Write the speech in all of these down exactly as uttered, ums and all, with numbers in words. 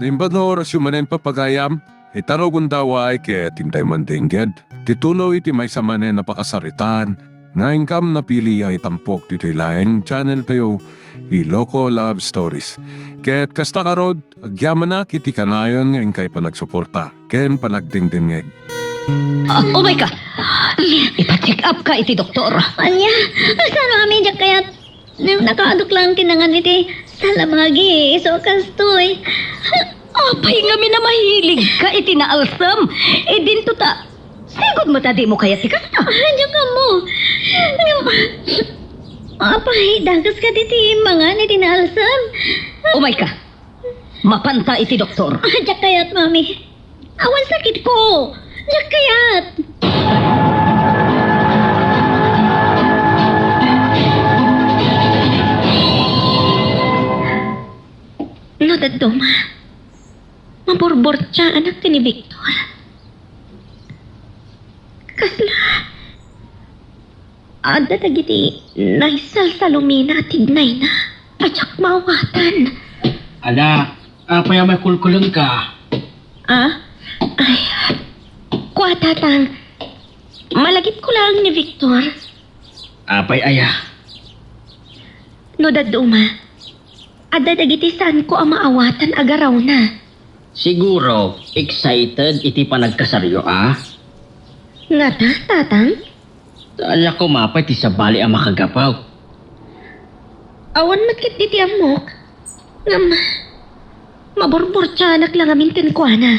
Imbag nga orasyo manen, papagayam, ita no gundaway ket intay mandengged ti tuloy ti maysa manen a pakasaritaan nga inkam napili a itampok ditoy laeng channel tayo, Iloko Love Stories. Ket kasta ngarud, agyamanak iti kanayon nga inkay panagsuporta ken panagdengdengngeg. Ah, umay ka! Ipa-check up ka iti doktor. Ania? Saan, Mami? Diak kayat. Nakaadok lang ti nangan iti salabagi, isu a kastoy. Apay ngamin a mahilig ka iti naalsem? Idinto ta, sigud met a dimo kayat ti kasta. Ah, diak ammo. Ngem, apay, dakes kadi ti mangan iti naalsem? Umay ka. Mapanta iti doktor. Ah, diak kayat, Mami. Awan sakitko. Diak kayat. No dadduma, maburburtiaanak ken ni Victor. Kasla, adda dagiti naisalsalumina a tignayna a diak maawatan. Anak, apay a makulkulengka? Ah? Ay, kua, Tatang. Malagipko laeng ni Victor. Apay aya? No dadduma, adda dagiti saanko a maawatan a garawna. Siguro, excited iti panagkasaryo, a? Ngata, Tatang? Ania koma pay ti sabali a makagapu? Awan met ketdi ti ammok. Ngem, maburburtiaanak la ngamin kenkuana.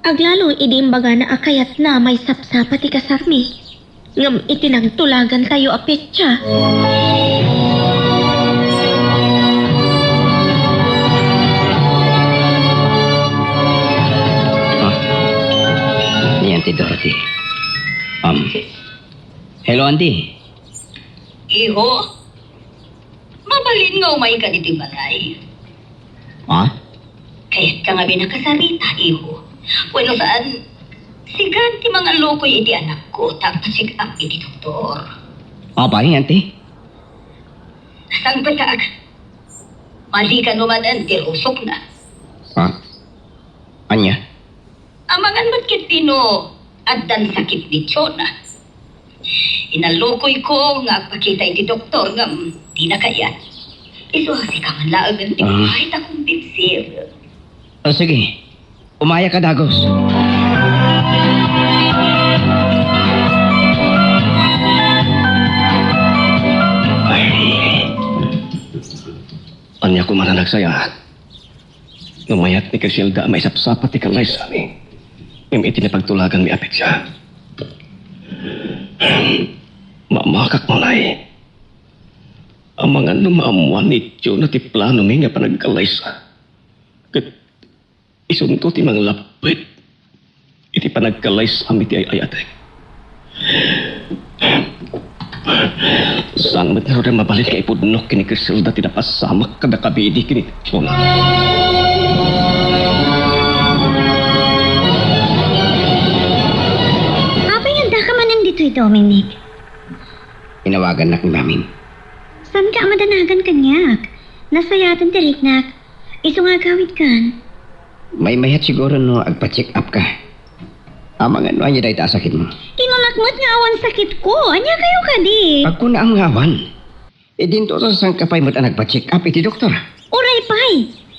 Aglalo idi imbagana a kayatna a maisapsapa ti kasarmi. Ngem iti nagtulagantayo a petsa. Ah, ni Auntie Dorothy. Um, hello, Auntie. Iho, mabalin nga umayka ditoy balay. Ha? Kayatka ngamin a kasarita, iho. Wenno saan, sika ti mangallukoy iti anakko tapno check up iti doktor. Apay, Auntie? Sangpetak. Madi kano manen ti rusokna. Ha? Ania? Amangan met ketdi no addan sakit ni Jonah. Inallukoyko nga agpakita iti doktor ngem dina kayat. Isu a sika man laengen ti Ah. Ay ta kumbinsir. O, sige. Umayaka dagus. Ania koma a nagsayaat? No mayat ni Criselda a maisapsapa ti kalaysami, ngem iti napagtulaganmi a petsa, mamakak unay. Amangan no maammuan ni Jonah ti planomi nga panagkalaysa. Ket isunto ti manglappet iti panagkalaysami ti ay-ayatek. Saan met ngarud a mabalin nga ipudnok ken ni Criselda ti napasamak kadakami idi ken ni Jonah. Apay nga addaka manen ditoy, Dominic? Inawagannak ni Mamin. Saanka a madanagan kaniak? Nasayaatan ti riknak. Isu nga agawidkan. Maymayat siguro no agpa-check up ka. Amangan no ania dayta a sakitmo. Kinunak met nga awan sakitko. Ania kayo kadi? Agkunaam nga awan. Idinto ta sangka pay met a nagpa-check up iti doktor. Uray pay.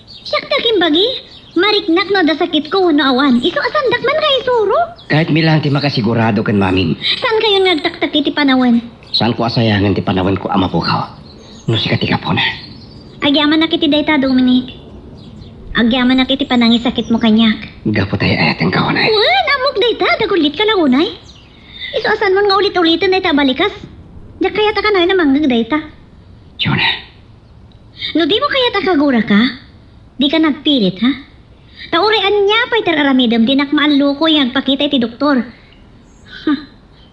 Siak ti akimbagi. Mariknak no adda sakitko wenno awan. Isu a saandak man nga isuro. Kayatmi laeng ti makasigurado ken Mamin. Saan kayon nga agtaktak iti panawen? Saanko a sayangen ti panawenko a mapukaw no sika ti gapuna. Agyamanak iti dayta, Dominic. Agyamanak iti panangisakitmo kaniak. Gapu ta ay-ayatenka unay. Wen, ammok dayta, dagullitka la unay. Isu a saanmon nga ulit-uliten dayta a balikas. Diak kayat a kanayon a mangngeg dayta. Jonah. No dimo kayat a kaguraka, dika nagpilit, ha? Ta uray ania pay ti ar-aramidem, dinak maallukoy nga agpakita iti doktor. Huh.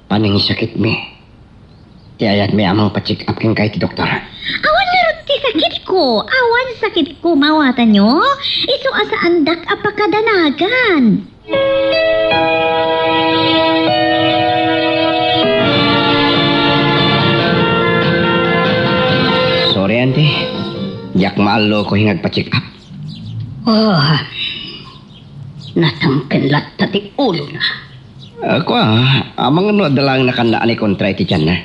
Panangisakitmi ti ayatmi a mangpa-check up kenka iti doktor. Awan ngarud ti sakitko. Awan sakitko, maawatanyo. Isu a saandak a pakadanagan. Sorry, Auntie. Diak maallukoy nga agpa-check up. Oh, natangken latta ti ulona. Ah, kua, amangan no adda laeng nakanna a ni kontra iti tianna.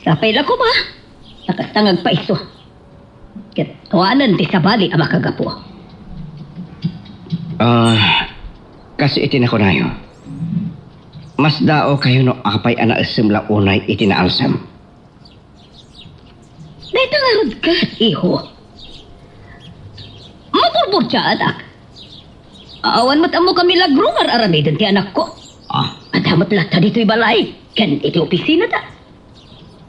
Sapay la koma, ta kasta nga agpaiso. Ket awanen ti sabali a makagapu. Ah, kas iti nakunayo, mas daaw kayo no apay a naessem la unay iti naalsem. Dayta ngarud ket, iho. Maburburtiaadak. Awan met ammo ka milagro nga ar-aramiden ti anakko. Ah. Adda met latta ditoy balay ken iti opisinada.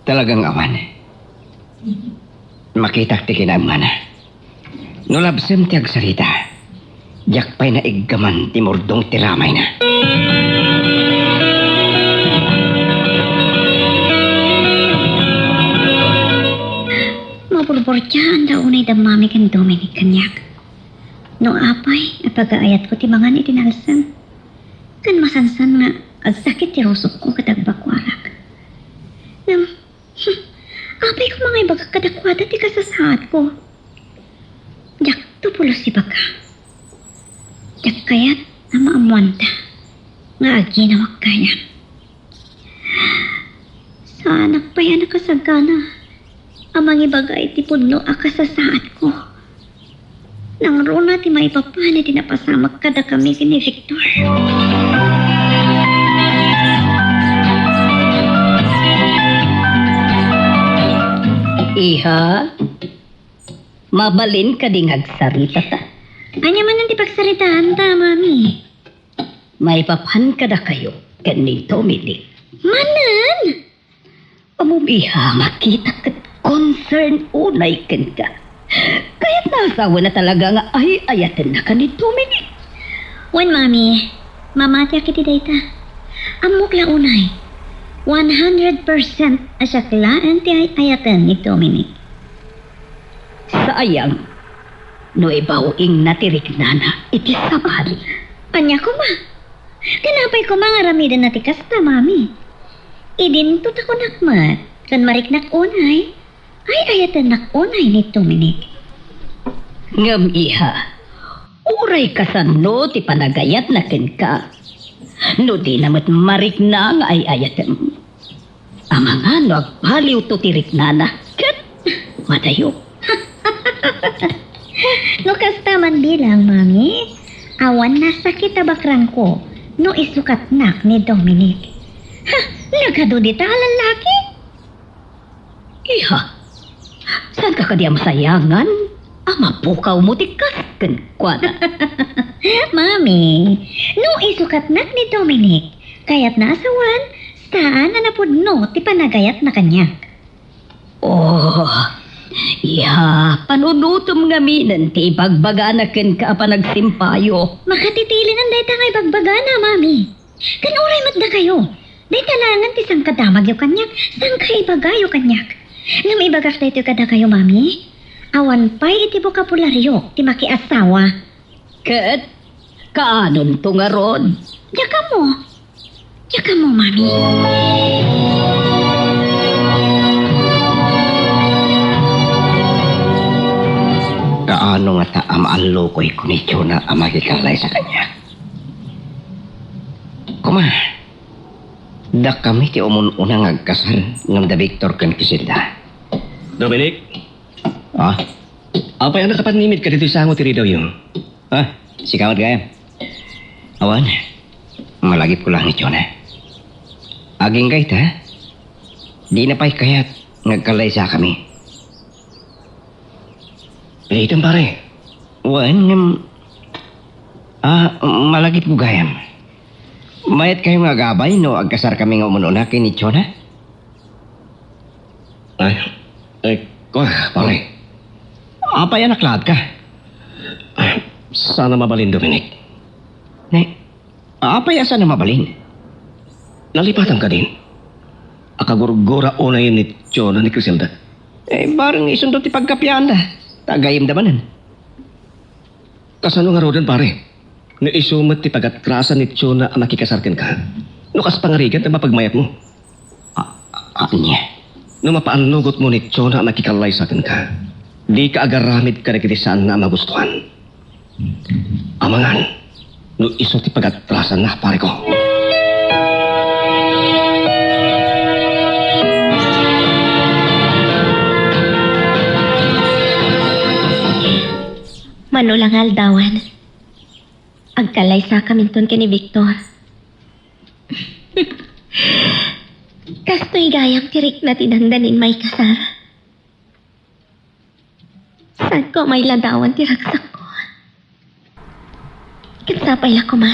Talagang awan. Makitak ti kinaemmana. No labsem ti agsarita, diak pay naiggaman ti murdong ti ramayna. Maburburtiaan da unay da Mami ken Dominic kaniak. No apay a pagaayatko ti mangan iti naalsem, ken masansan nga agsakit ti rusokko ket agbakuarak. Ngem, hmm, apay koma nga ibagak kadakuada ti kasasaadko? Diakto pulos ibaga. Diak kayat a maammoanda nga aginawak gayam. Saanak pay a nakasagana a mangibaga iti pudno a kasasaadko. Nangruna ti maipapan iti napasamak kadakami ken ni Victor. Iha, mabalin kadi nga agsaritata? Ania manen ti pagsaritaanta, Mami? Maipapan kadakayo ken ni Dominic. Manen? Ammom, iha, makitak ket concern unay kenka. Kayatna a asawana talaga nga ay-ayatenna ken ni Dominic. Wen, Mami, mamatiak iti dayta. Ammok la unay, one hundred percent a siak laeng ti ay-ayaten ni Dominic. Sayang no ibaw-ingna ti riknana iti sabali. Ania koma? Ken apay koma nga aramidenna ti kasta, Mami? Idinto ta kunak met ken mariknak unay, ay-ayatennak unay ni Dominic. Ngem, iha, uray kasano ti panagayatna kenka, no dina met marikna nga ay-ayatem? Amangan no agbaliwto ti riknana ket madayo. No kasta man bilang, Mami, awan nasakit a bakrangko no isukatnak ni Dominic. Ha, nagadu dita a lallaki? Iha, saanka kadi a masayangan a mapukawmo ti kas kenkuana? Mami, no isukatnak ni Dominic, kayatna a sawen, saan a napudno ti panagayatna kaniak. Oh, iha, panunotem ngaminen ti ibagbagana kenka a panagsimpayo. Makatitilinen dayta nga ibagbagana, Mami. Ken uray met dakayo, dayta laengen ti sangkadamagyo kaniak, sangkaibagayo kaniak. Ngem ibagak daytoy kadakayo, Mami, awan pay iti bokabulario ti makiasawa. Ket kaanonto ngarud? Diak ammo. Diak ammo, Mami. Kaano ngata a maallukoyko ni Jonah a makikallay sa kaniak? Koma, dakami ti umun-una nga agkasar ngem da Victor ken Criselda. Dominic? Ah? Apay a nakapanimid ka ditoy sango ti ridawyo? Ah, sika met gayam. Awan, malagipko la ni Jonah. Agingga ita, dina pay kayat nga agkallaysakami. Item, pare. Wen, ngem, ah, malagipko gayam. Mayat kayo nga agabay no agkasarkami nga umun-una ken ni Jonah? Ay, ay, kua, pare. Apay a naklaat ka? Saan a mabalin, Dominic. Ne, apay a saan a mabalin? Nalipatan ka din? Akagurgura unay ni Jonah ni Criselda. Eh, bareng isundo ti pagkapiaanda. Tagayemda manen. Kasano ngaruden, pare? No isu met ti pagatrasan ni Jonah a makikasar kenka? No kas pangarigan ta mapagmayatmo? A-, a-, ania? No mapaannugotmo ni Jonah a makikallaysa kenka, dika agaramid kadagiti saanna a magustuan. Amangan no isu ti pagatrasanna, pareko. Mano la nga aldawan, agkallaysakaminton ken ni Victor. Kastoy gayam ti rikna ti dandanin maikasar. Saanko a mailadawan ti ragsakko. Ket sapay la koma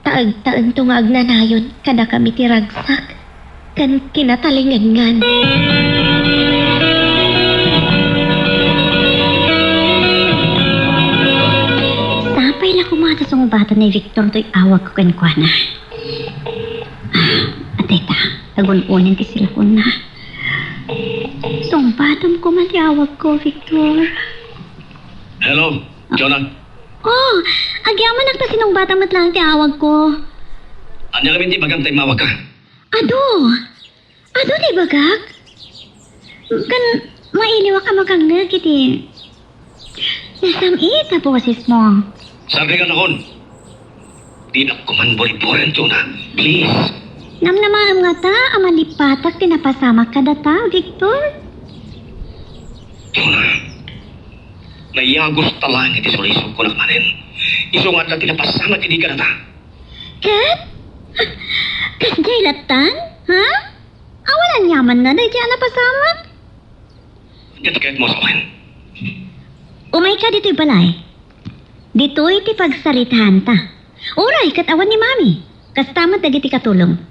ta agtaento nga agnanayon kadakami ti ragsak ken kinatalingedngan. Sapay la koma ta sungbaton ni Victor toy awagko kenkuana. Ah, atay ta, agun-unen ti cellphone-na. Sungbatam koma ti awagko, Victor. Hello, Jonah. Oh, agyamanak ta sinungbatam met laeng ti awagko. Ania ngamin ti ibagam ta immawagka? Adu! Adu ti ibagak? Kan mailiwak a makangngeg iti nasam-it a bosesmo. Sabi nga nakon, dinak koman buriburen, Jonah. Please. Namnamaem ngata a malipatak ti napasamak kadata, Victor? Jonah, nayagos ta laeng iti sulisogko nagmanen. Isu nga adda ti napasamak idi kadata. Ket? Kasdiay lattan? Ha? Awan aniamanna daydiay a napasamak? Ket, ket mo sawen. Umayka ditoy balay. Ditoy ti pagsaritaanta. Uray, ket awan ni Mami. Kasta met dagiti katulong.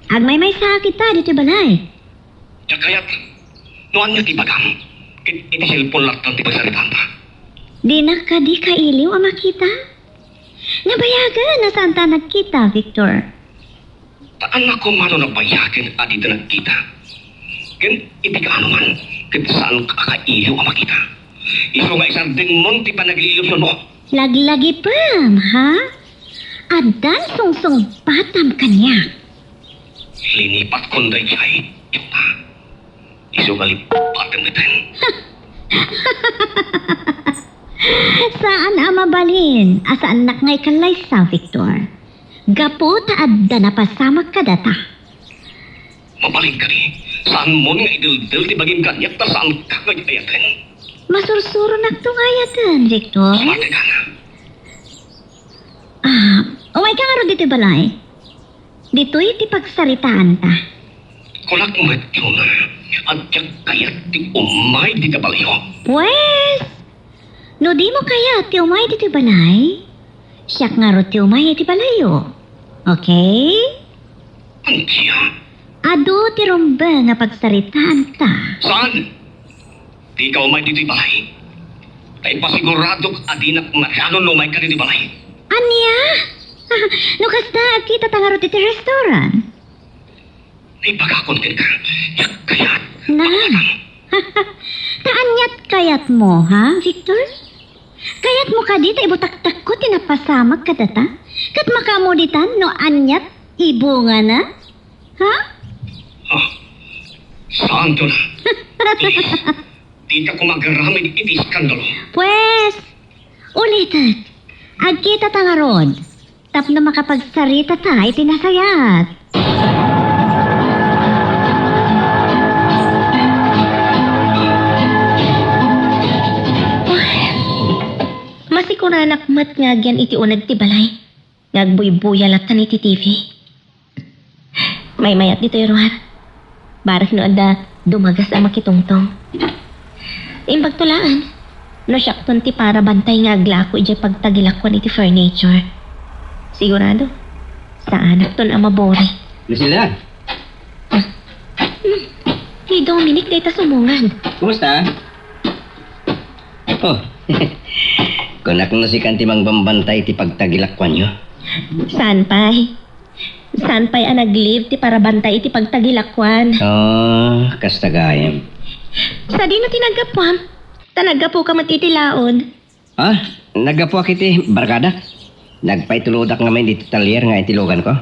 Agmaymaysaak ita ditoy balay. Diak kayat, no ania ti ibagam, ket iti cellphone lattan ti pagsaritaanta. Dinak kadi kailiw a makita? Nabayagen a saanta a nagkita, Victor. Ta annak koma no nabayagen a dita nagkita. Ken iti kaanoman, ket saanka a kailiw a makita. Isu nga isardengmon ti panagililusionmo. Laglagipem, ha? Addan sungsungbatam kaniak. Linipatkon daydiay, Jonah. Isu nga lipatem iten. Saan a mabalin a saannak nga ikallaysa, Victor. Gapu ta adda napasamak kadata. Mabalin kadi, saanmon nga ideldel ti bagim kaniak ta saanka nga ay-ayaten. Masursuronakto nga ayaten, Victor. Matikan. Ah, umayka ngarud ditoy balay. Ditoy ti pagsaritaanta. Kunak met, Jonah, a diak kayat ti umay dita balayyo. Pues, no dimo kayat ti umay ditoy balay, siak ngarud ti umay iti balayyo. Okay? Ania? Adu ti rumbeng a pagsaritaanta. Saan? Dika umay ditoy balay. Ta ipasiguradok a dinak madanon no umayka ditoy balay. Ania? No kasta, agkitata ngarud iti restaurant. Naibagakon kenka, diak kayat. Na. Pakuatan. Ta aniat kayatmo, ha, Victor? Kayatmo kadi ta ibutaktakko ti napasamak kadata? Ket makaammo ditan no aniat ibungana? Ha? Ah, saan to na? Please, dika koma agaramid iti iskandalo. Pues, ulitek, agkitata ngarud tapno makapagsaritata iti nasayaat. Masikuranak met nga agyan iti uneg ti balay nga agbuybuya lattan iti T V. Maymayat ditoy ruar. Barek no adda dumagas a makitungtong. Imbagto laeng, no siakton ti para bantay nga aglako idiay pagtagilakuan iti furniture. Sigurado, saanakton a maburi. Lucilla! Ah. Hmm. Ni Dominic dayta sumungad. Kumusta? Oh, kunak no sikan ti mangbambantay iti pagtagilakuanyo. Saan pay? Saan pay a nag-leave ti parabantay iti pagtagilakuan? Oh, kasta gayam. Sadino ti naggapuam? Ta naggapuka met iti laod. Ah, naggapuak iti barkadak. Nagpaitulodak ngamin iti talyer nga intiloganko.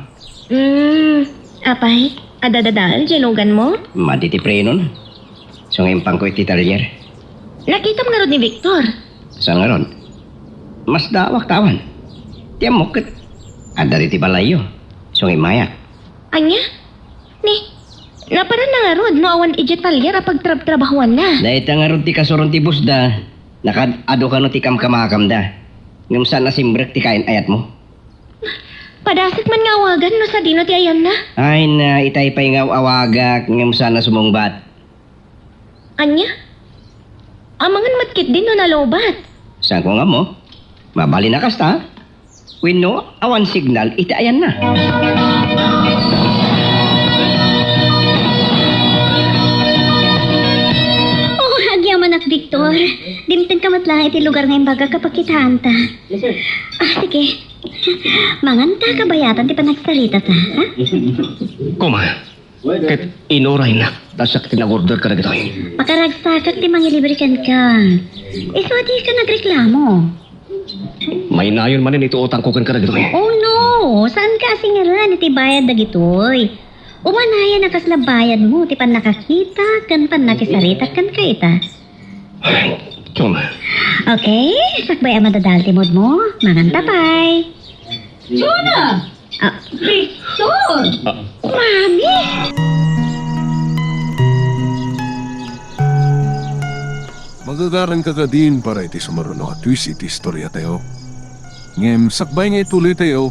Hmm, apay, Adda dadael diay luganmo? Madi ti prenona. Isu nga impangko iti talyer. Nakitam ngarud ni Victor? Saan ngarud? Masdaawak ta awan. Ti ammok ket adda ditoy balayyo. Isu nga immayak. Ania? Ni, naparanna ngarud no awan idiay talyer a pagtrabtrabahoanna? Dayta ngarud ti kasuron ti bossda. Nakaad-adu kano ti kamkamakamda. Ngem saan a simrek ti kain-ayatmo. Padasek man nga awagan no sadino ti ayanna. Ay na, itay pay nga aw-awagak ngem saan a sumungbat. Ania? Amangan met ketdi no nalobat. Saanko nga ammo? Mabalin a kasta? Wenno awan signal iti ayanna. Oh, agyamanak, Victor. Dimtengka met laeng iti lugar nga imbagak a pakitaanta. Ah, sige. Manganta, kabayatan ti panagsaritata, ha? Koma, ket inuraynak ta siak ti nag-order kadagitoy. Pakaragsakak ti mangilibre kenka. Isu a dika nagreklamo. Mainayon manen iti utangko ken kadagitoy. Oh no, saanka a singiraan iti bayad dagitoy. Umanayan a kasla bayadmo ti pannakakita ken pannakisarita kenka ita. Chona. Okay, sakbay a madadael ti moodmo, manganta pay. Chona! Ah. Victor! Ah. Mami! Magagaranka kadin para iti sumaruno a twist iti istoriatayo. Ngem sakbay nga ituloytayo,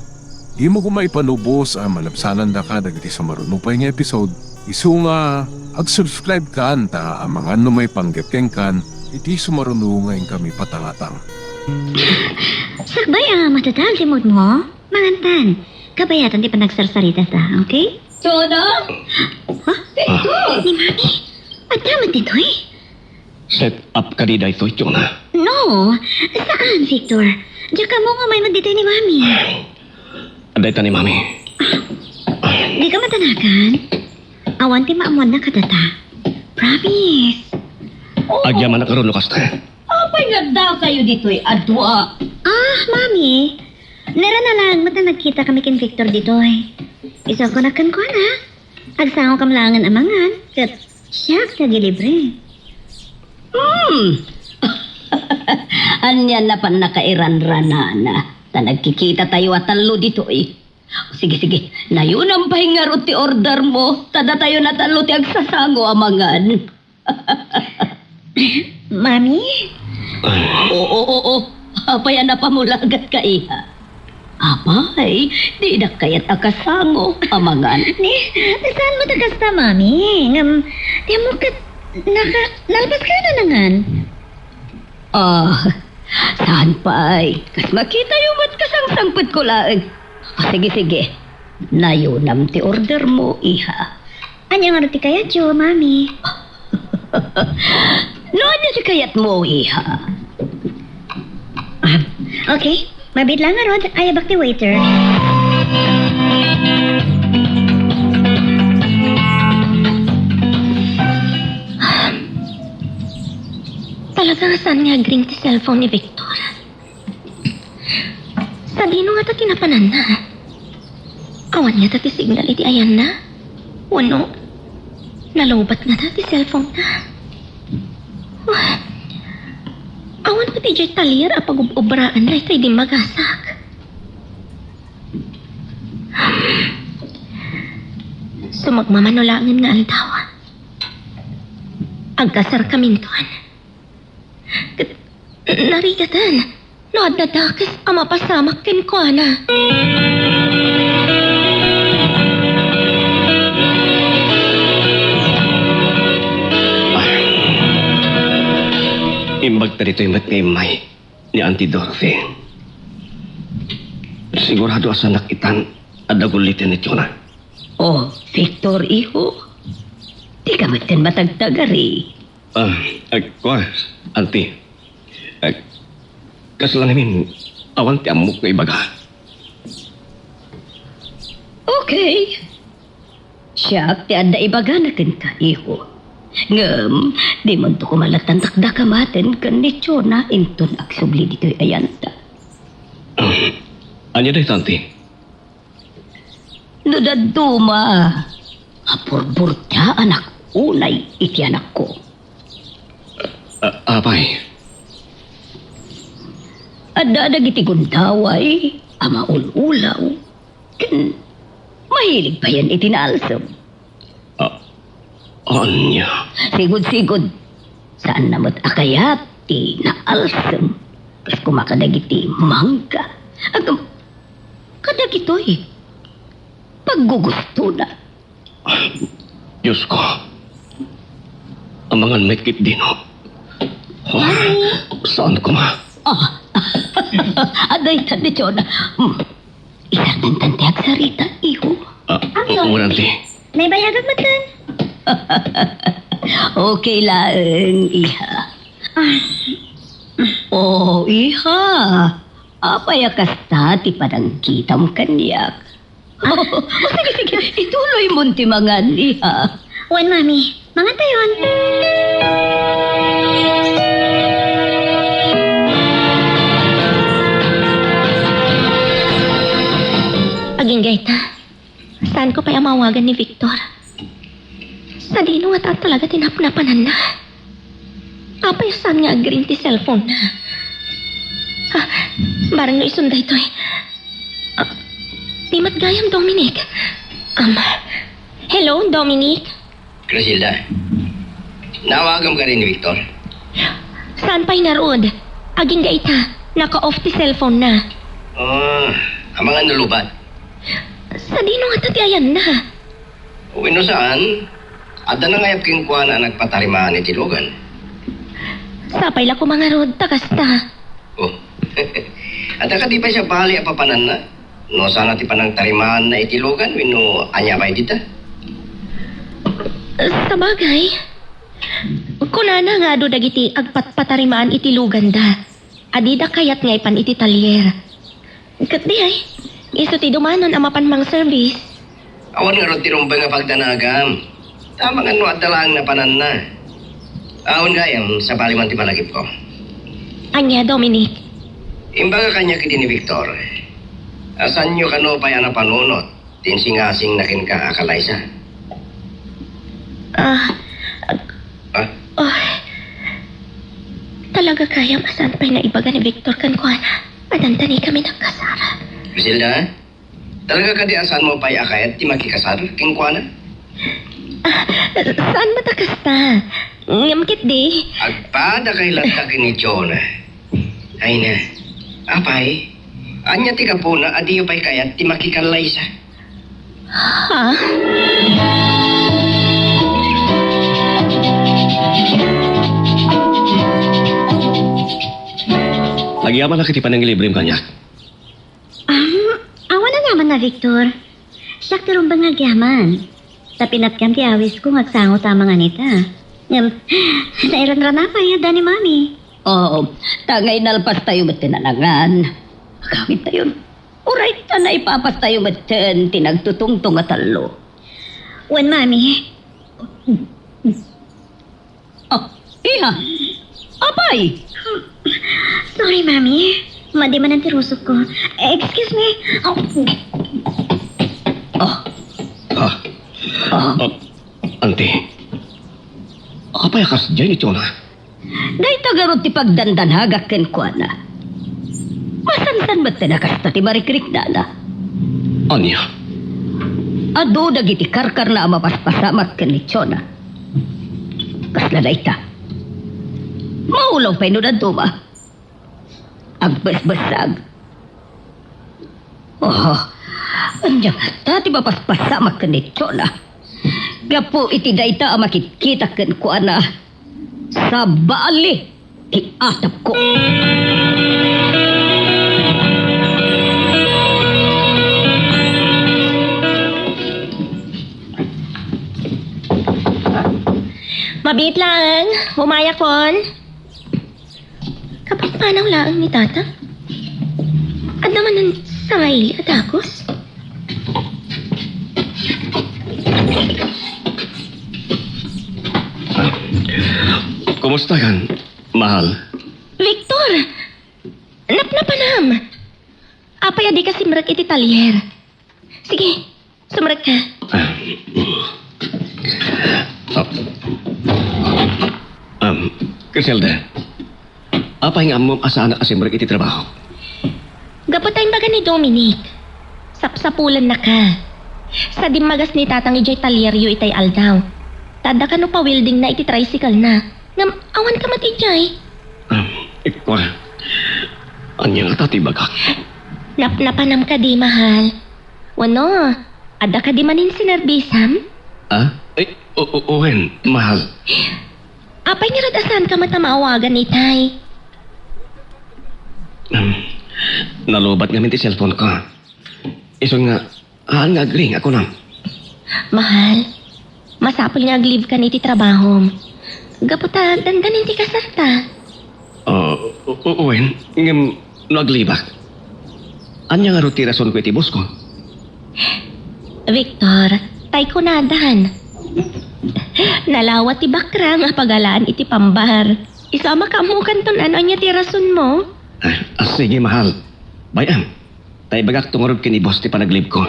dimo koma ipanubos a malabsanandaka dagiti sumaruno pay nga episode. Isu nga, ag-subscribe kan ta amangan no maipanggep kenkan iti sumaruno nga inkami patangatang. Sakbay a madadael ti moodmo, mangantan. Kabayatan ti panagsarsarita ta, okay? Chona? Ha? Victor! Ni Mami? Adda met ditoy? Set up kadi daytoy, Chona? No, saan, Victor? Diak ammo nga umay met ditoy ni Mami. Dayta ni Mami. Dika matanagan? Awan ti maammoanna kadata. Promise. Agyamanak ngarud no kasta. Apay nga addakayo ditoy a dua? Ah, Mami. Nairana laeng met a nagkitakami ken Victor ditoy. Isu a kunak kenkuana, agsangokam laengen a mangan, ket siak ti agilibre. Hmm. Ania a pannakairanranana ta nagkikitatayo a tallo ditoy. Sige, sige, nayonam pay ngarud ti ordermo, ta datayon a tallo ti agsasango a mangan. Mami? Oo, oo, oo. Apay a napamulagatka, iha? Apay, dinak kayat a kasango a mangan. Ni, saan met a kasta, Mami? Ngem, ti ammok ket naka-, nalpas kayo na nangan? Ah, saan pay? Kas makitayo met kasangsangpetko laeng. Ah, sige, sige. Nayonam ti ordermo, iha. Ania ngarud ti kayatyo, Mami? No ania ti kayatmo, iha? Ah, okay. Mabiit laeng ngarud, ayabak ti waiter. Talaga nga saan nga agring ti cellphone ni Victor? Sadino ngata ti napananna? Awan ngata ti signal iti ayanna? Wenno, nalobat ngata ti cellphone-na? Wah, awan met idiay talyer a pagub-ubraanna itay dimmagasak. Sumagmamano laengen nga aldaw. Agkasarkaminton. Ket narigaten no adda dakes a mapasamak kenkuana. Imbag ta ditoy met nga immay ni Auntie Dorothy. Sigurado a saanak itan a daguliten ni Chona. Oh, Victor, iho. Dika met ken matagtagari. Ah, ah, kua, Auntie. Ah, kasla ngamin, awan ti ammok nga ibaga. Okay. Siak ti adda ibagana kenka, iho. Ngem, dimonto koma latta dakdakamaten ken ni Chona inton agsubli ditoy ayanta. Ah, ania dayta, Auntie? No dadduma, a purburdiaanak unay iti anakko. A-, apay? Adda dagiti gundaway a maul-ulaw ken mahilig payen iti naalsem. A-, ania? Sigud-sigud, saanna met a kayat ti naalsem. Kas koma kadagiti mangga. Agam-, kadagitoy paggugustona. Diyos ko, amangan met ketdin. Oh, saan koma? Ah, adda ita ni Jonah. Hmm. Isardengtan ti agsarita, iho. Ah, Ang sorry. Uran ti. Naibayagak metten. Okay laeng, iha. Ah. Oh, iha. Apay a kasta ti panangkitam kaniak? Ah. Oh, sige, sige. Ituloy mon ti mangan, iha. Wen, Mami. Mangan tayon. Agingga ita, saanko pay a maawagan ni Victor. Sadino ngata talaga ti napnapananna? Apay a saan nga agring ti cellphone-na? Ah, barang no isun daytoy. Ah, di met gayam, Dominic. Um, hello, Dominic? Criselda, naawagam kadi ni Victor? Saan pay ngarud? Agingga ita, naka-off ti cellphone-na. Ah, amangan no lubat. Sadino ngata ti ayanna? Wenno saan, adda nangayab kenkuana a nagpatarimaan iti lugan. Sapay la koma ngarud ta kasta. Oh. Adda kadi pay sabali a papananna? No saan a ti panangtarimaanna iti lugan wenno ania pay dita? Sabagay, kunana nga adu dagiti agpatpatarimaan iti luganda a dida kayat nga ipan iti talyer. Ket diay, isu ti dumanon a mapan mang-service. Awan ngarud ti rumbeng a pagdanagam. Amangan no adda laeng napananna. Awan gayam, sabali man ti panagipko. Ania, Dominic? Imbaga kaniak idi ni Victor, a saanyo kano pay a napanunot ti insingasingna kenka a kalaysa? Ah, Ah? oh, talaga gayam a saan pay naibaga ni Victor kenkuana a dandanikami nagkasar. Criselda, talaga kadi a saanmo pay a kayat ti makikasar kenkuana? Ah, saan met a kasta? Ngem ketdi. Agpadakay latta ken ni Jonah. Ay na. Apay, ania ti gapuna a diyo pay kayat ti makikallaysa? Ha? Agyamanak iti panangilibrem kaniak. Ah, awan a naman na, Victor. Siak ti rumbeng nga agyaman. Ta pinatkam ti awisko nga agsango ta amangan ita. Ngem, nairanrana pay adda ni Mami. Oo, ta nga inalpastayo met ti nanangan. Agawidtayon. Uray ta naipapastayo metten ti nagtutungtong a tallo. Wen, Mami. Oh, iha. Apay? Sorry, Mami. Madi manen ti rusokko. Excuse me. Oh. Ah. Ah. Ah. Ah, Auntie. Apay a kasdiay ni Jonah? Dayta garud ti pagdandanagak kenkuana. Masansan met ti nakasta ti marikriknana. Ania? Adu dagiti karkarna a mapaspasamak ken ni Jonah. Kasla dayta. Maulaw pay no dadduma. Agbesbessag. Oh, ania ngata ti mapaspasamak ken ni Jonah? Gapu iti dayta a makitkitak kenkuana, sabali ti atapko. Mabiit laeng, umayakon. Kapampanaw laeng ni Tatang? Adda manen sangaili a dagus? Kumusta kan, mahal? Victor! Napnapanam! Apay a dika simrek iti talyer? Sige, sumrekka. Ah, Oh. Um, Criselda, apay nga ammom a saanak a simrek iti trabaho? Gapu ta imbaga ni Dominic, sapsapulennaka. Sa dimmagas ni Tatang idiay talieryo itay aldaw. Ta adda kano pa-weldingna iti tricycle-na. Ngem awan ka met idiay. Um, ikua. Ania ngata ti ibagak? Napnapanam kadi, mahal? Wenno, adda kadi manen sinerbisam? Ah? Eh, o-, o-, wen, mahal. Apay ngarud a saanka met a maawagan itay? Um, nalubat ngamin ti cellphone-ko. Isu nga, haan nga agring a kunam. Mahal, masapul nga ag-leave ka iti trabahom. Gapu ta dandanin ti kasarta. Ah, u-, u-, wen, ngem no ag-leave-ak, ania ngarud ti rasonko iti boss-ko? Victor, tay kunadan. Nalawa ti bakrang a pagalaan iti pambar. Isu a makaammokanto no ania ti rasonmo? Ah, ah, sige, mahal. Bay-am. Ta ibagakto ngarud ken ni boss ti panag-leave-ko.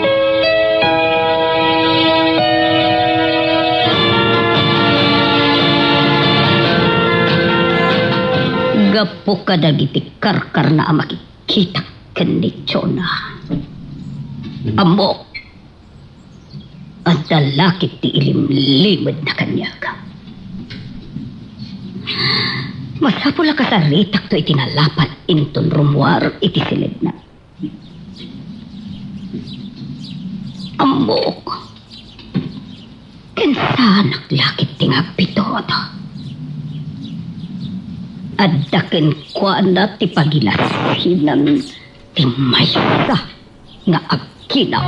Gapu kadagiti karkarna a makikkitak ken ni Jonah. Ammok, adda lakip ti ilimlimedna kaniak. Masapul a kasaritakto iti nalapat inton rummuar iti siledna. Ammok, ken saanak lakip ti nga agbitot. Adda kenkuana ti pagilasinan ti maysa nga agkinaw.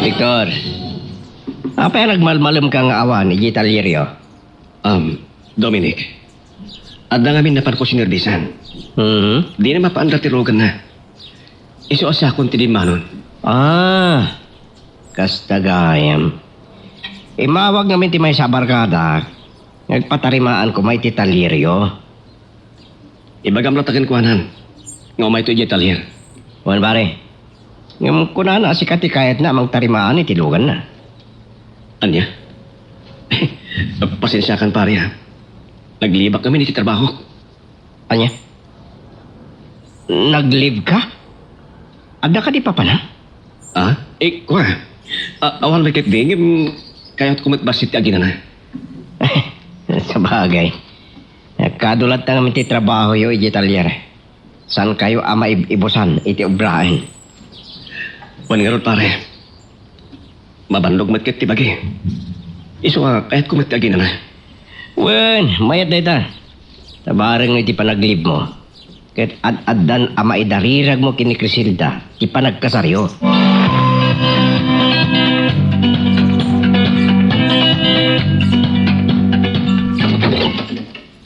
Victor, apay a nagmalmalemka nga awan idiay talieryo? Um, Dominic, adda ngamin napanko sinerbisan. Mhm. Dina mapaanda ti ruganna. Isu a siakon ti dimmanon. Ah, kasta gayam. Immawag ngamin ti maysa a barkada, nga agpatarimaan koma iti talieryo. Ibagam latta kenkuana nga umayto idiay talyer. Wen, pare. Ngem kunana a sika ti kayatna a mangtarimaan iti luganna. Ania? Pasensiakan, pare, ha. Nag-leave-ak ngamin iti trabaho. Ania? Nag-leave ka? Adda kadi papanam? Ah? Eh, kua. A-, awan met ketdi, ngem kayatko met bassit ti aginana. Sabagay. Kadulat ta ngamin ti trabahoyo idiay talyer. Saankayo a maib-ibusan iti obraen. Wen ngarud, pare. Mabannog met ket ti bagi. Isu a kayatko met ti aginana. Wen, mayat dayta. Ta bareng iti panag-leave-mo. Ket ad-addan a maidariragmo ken ni Criselda ti panagkasaryo.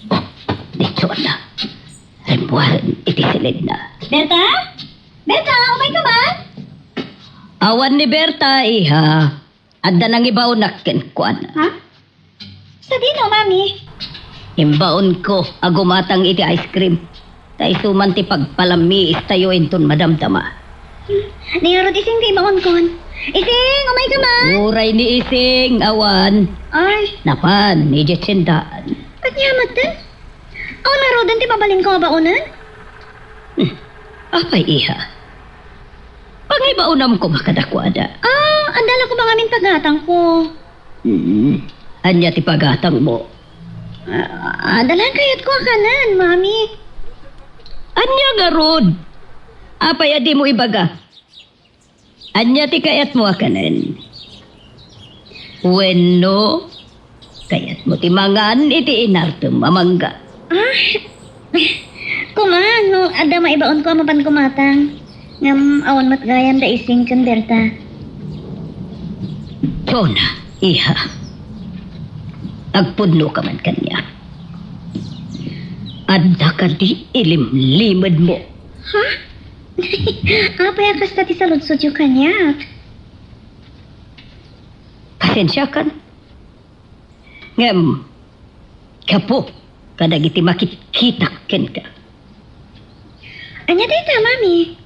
Oh, ni Jonah. Rimmuaren iti siledna. Berta? Berta, umayka man? Awan ni Berta, iha. Adda nangibaonak kenkuana. Ha? Sadino, Mami? Imbaonko a gumatang iti ice cream. Ta isu man ti pagpalammiistayo inton madamdama. Hmm, ni ngarud Ising ti ibaonkon. Ising, umayka man? Uray ni Ising, awan. Ay. Napan, idiay tiendaan. Ania met? Awan ngaruden ti mabalinko a baonen? Hmm. Apay, iha? Pangibaonam koma kadakuada. Ah, adda la koma ngamin pagatangko. Mm. Ania ti pagatangmo? Ah, adda la kayatko a kanen, Mami. Ania ngarud? Apay a dimo ibaga? Ania ti kayatmo a kanen? Wenno, kayatmo ti mangan iti inartem a mangga? Ah, koma, no adda maibaonko a mapan kumatang. Ngem awan met gayam da Ising ken Berta. Jonah, iha. Agpudnoka man kaniak. Adda kadi ilimlimedmo? Ha? Apay a kasta ti saludsodyo kaniak? Pasensiakan. Ngem, gapu kadagiti makitkitak kenka. Ania dayta, Mami?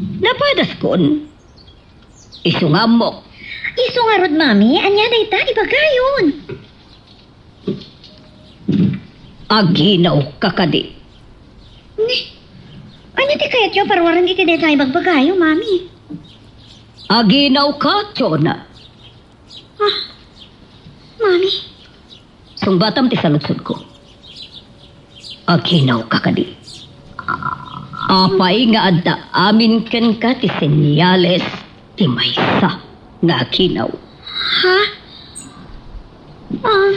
Napadaskon. Isu nga ammok. Isu ngarud, Mami, ania dayta? Ibagayon. Aginawka kadi? Ni, ania ti kayatyo a parwaren iti dayta ibagbagayo, Mami? Aginawka, Jonah? Ah, Mami. Sungbatam ti saludsodko. Aginawka kadi? Apay nga adda amin kenka ti senyales ti maysa nga aginaw? Ha? Ah,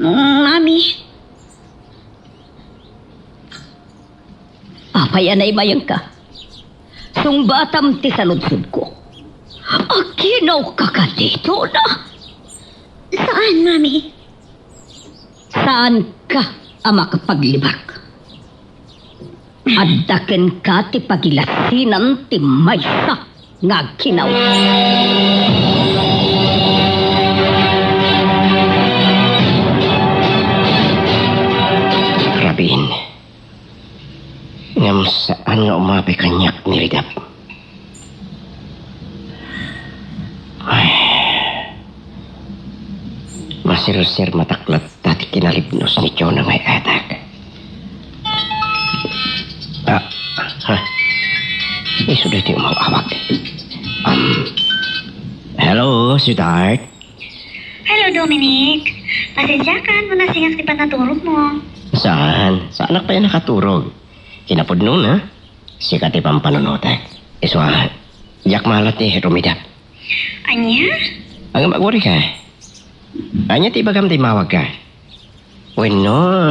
Mami. Apay a naimayengka? Sungbatam ti saludsodko. Aginawka kadi, Jonah? Saan, Mami? Saanka a makapaglibak. Adda kenka ti pagilasinan ti maysa nga aginaw. Rabin, ngem saan nga umapi kaniak ni Rigap. Ay. Masirsirmatak latta ti kinalibnos ni Jonah nga ay-ayatek. Ah, ha? Isu daytoy umaw-awag. Um, hello, sweetheart. Hello, Dominic. Pasensiakan no nasingak ti panaturogmo. Saan? Saanak pay a nakaturog. Kinapudno na. Sika ti pampanunotek. Isu a, diak maala ti rumidap. Ania? Ngem agurika. Ania ti ibagam ta immawagka? Wenno,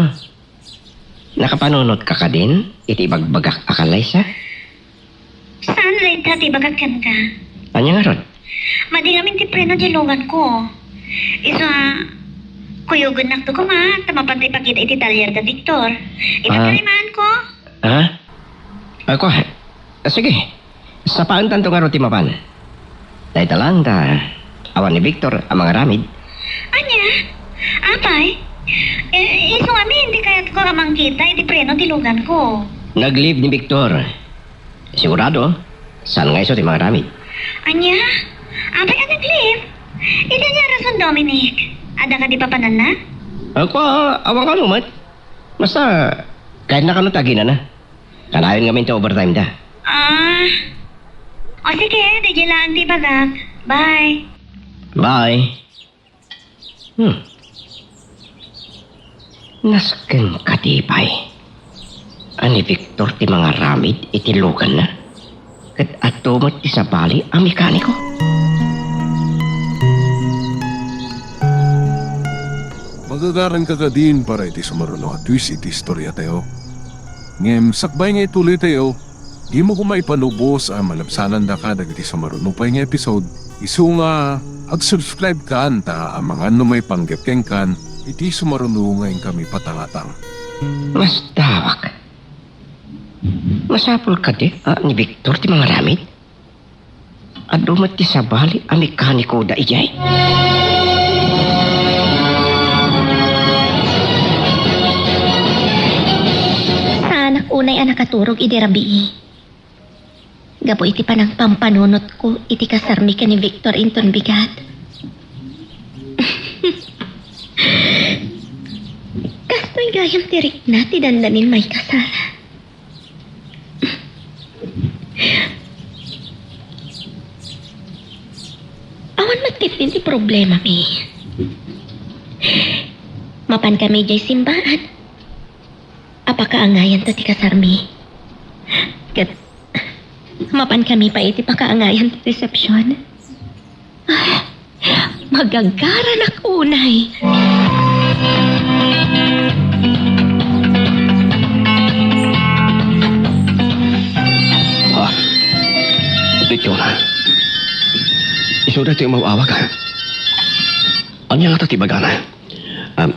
nakapanunotka kadin iti ibagbagak a kallaysa? Saan dayta ti ibagak kenka? Ania ngarud? Madi ngamin ti preno ti luganko. Isu a, kuyogennakto koma ta mapanta ipakita iti talyer da Victor. Ita Ah. ti rimaanko? Ha? Ako, ah, sige. Sapaentanto ngarud ti mapan. Dayta laeng ta awan ni Victor a mangaramid. Ania? Apay? Eh, isu ngamin ti kayatko a mangkita iti preno ti luganko. Nag-leave ni Victor. Sigurado, saan nga isu ti mangaramid. Ania? Apay a nag-leave? Iti ania a rason, Dominic? Adda kadi papananna? Ako, awan kano met. Basta, kayatna kano ti aginana. Kanayon ngamin ti overtime da. Ah. O sige, daydiay laeng ti ibagak. Bye. Bye. Hmm. Nasken kadi pay a ni Victor ti mangaramid iti luganna? Ket adu met ti sabali a mekaniko. Magagaranka kadin para iti sumaruno a twist iti istoriatayo. Ngem sakbay nga ituloytayo, dimo koma ipanubos a malabsanandaka dagiti sumaruno pay nga episode. Isu nga ag-subscribe kan ta amangan no maipanggep kenkan iti sumaruno nga inkami patangatang. Masdawak. Masapul kadi a ni Victor ti mangaramid? Adu met ti sabali a mekaniko daydiay. Saanak unay a nakaturog idi rabii. Gapu iti panangpampanunotko iti kasarmi ken ni Victor inton bigat. Kastoy gayam ti rikna ti dandanin maikasala. Awan met ketdin ti problemami. Mapankami diay simbaan a pakaangayanto ti kasarmi. Ket mapankami pay iti pakaangayan ti resepsion. Magagaranak unay. Ah, ni Jonah. Isu daytoy umaw-awag, ah. Ania ngata ti ibagana? Um,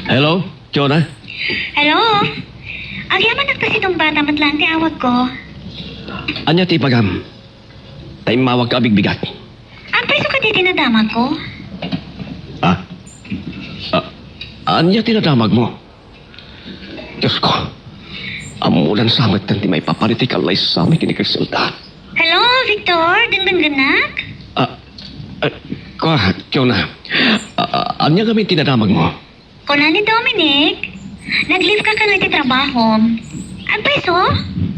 hello, Jonah? Hello? Agyamanak ta sinumbata met laeng ti awagko. Ania ti ibagam? Ta immawagka a bigbigat. Apay isu kadi ti nadamagko? Ah? Ah, ania ti nadamagmo? Diosko. Ammonan sa metten ti maipapan iti kallaysami ken ni Criselda. Hello, Victor? Dengdenggennak? Ah, ah, kua, Jonah. Ah, ah, ania ngamin ti nadamagmo? Kuna ni Dominic, nag-leave ka kano iti trabahom. Agpayso?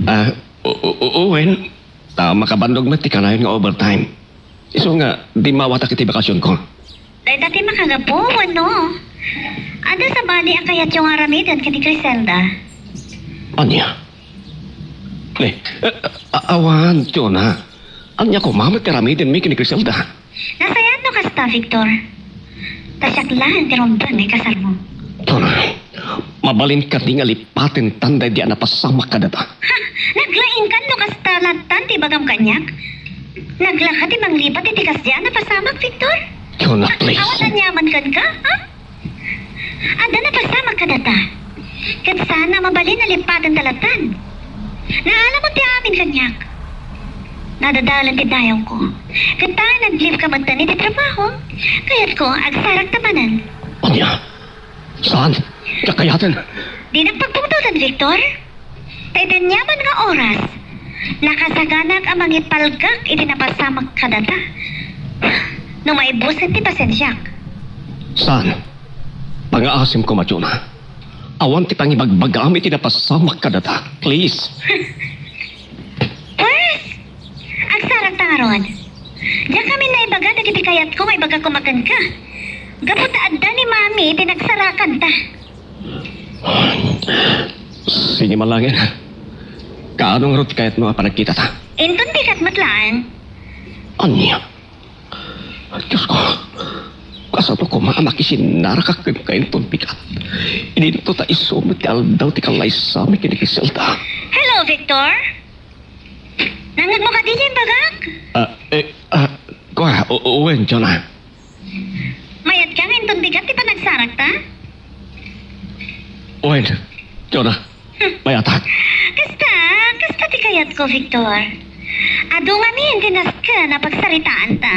Ah, o-, o-, o-, wen. Ta makabannogmi ti kanayon nga overtime. Isu nga, dimmawatak iti bakasionko. Dayta ti makagapu, wenno? Adda sabali a kayatyo nga aramiden ken ni Criselda? Ania? Eh, eh, a-, awan, Jonah. Ania koma met ti aramidenmi ken ni Criselda? Nasayaat no kasta, Victor. Ta siak laeng ti rumbeng nga ikasarmo. Jonah, mabalin kadi nga lipatentan daydi a napasamak kadata? Ha? Naglaingkan no kasta lattan ti ibagam kaniak? Naglaka ti manglipat iti kasdiay a napasamak, Victor? Jonah, please. Awan aniaman kenka, ha? Adda napasamak kadata. Ket saan a mabalin a lipatenta lattan. Naalamon ti amin kaniak. Nadadalan ti dayawko. Ket ta nag-leave ka metten iti trabaho, kayatko agsarakta manen. Ania? Saan? Kakayaten? Dinak pagpungtotan, Victor. Ta iti aniaman nga oras, nakasaganak a mangipalgak iti napasamak kadata. No maibusen ti pasensiak. Saan? Pangaasim koma, Jonah. Awan ti pangibagbagam iti napasamak kadata. Please. Pwes, agsarakta ngarud. Diak amin naibaga dagiti kayatko nga ibaga koma kenka. Gapu ta adda ni Mami iti nagsarakanta. Sige, manlaengen. Kaano ngarud ti kayatmo a panagkitata? Inton bigat met laeng. Ania? Diosko, kasano koma a makisinnarakak kenka inton bigat? Idinto ta isu met ti aldaw ti kallaysami ken ni Criselda. Hello, Victor? Nangngegmo kadi diay imbagak? Ah, eh, ah, kua, o-, o-, wen, Jonah. Mayat ka nga inton bigat ti panagsarakta? Wen, Jonah. Mayatak. Kasta, kasta ti kayatko, Victor. Adu ngamin ti nasken a pagsaritaanta.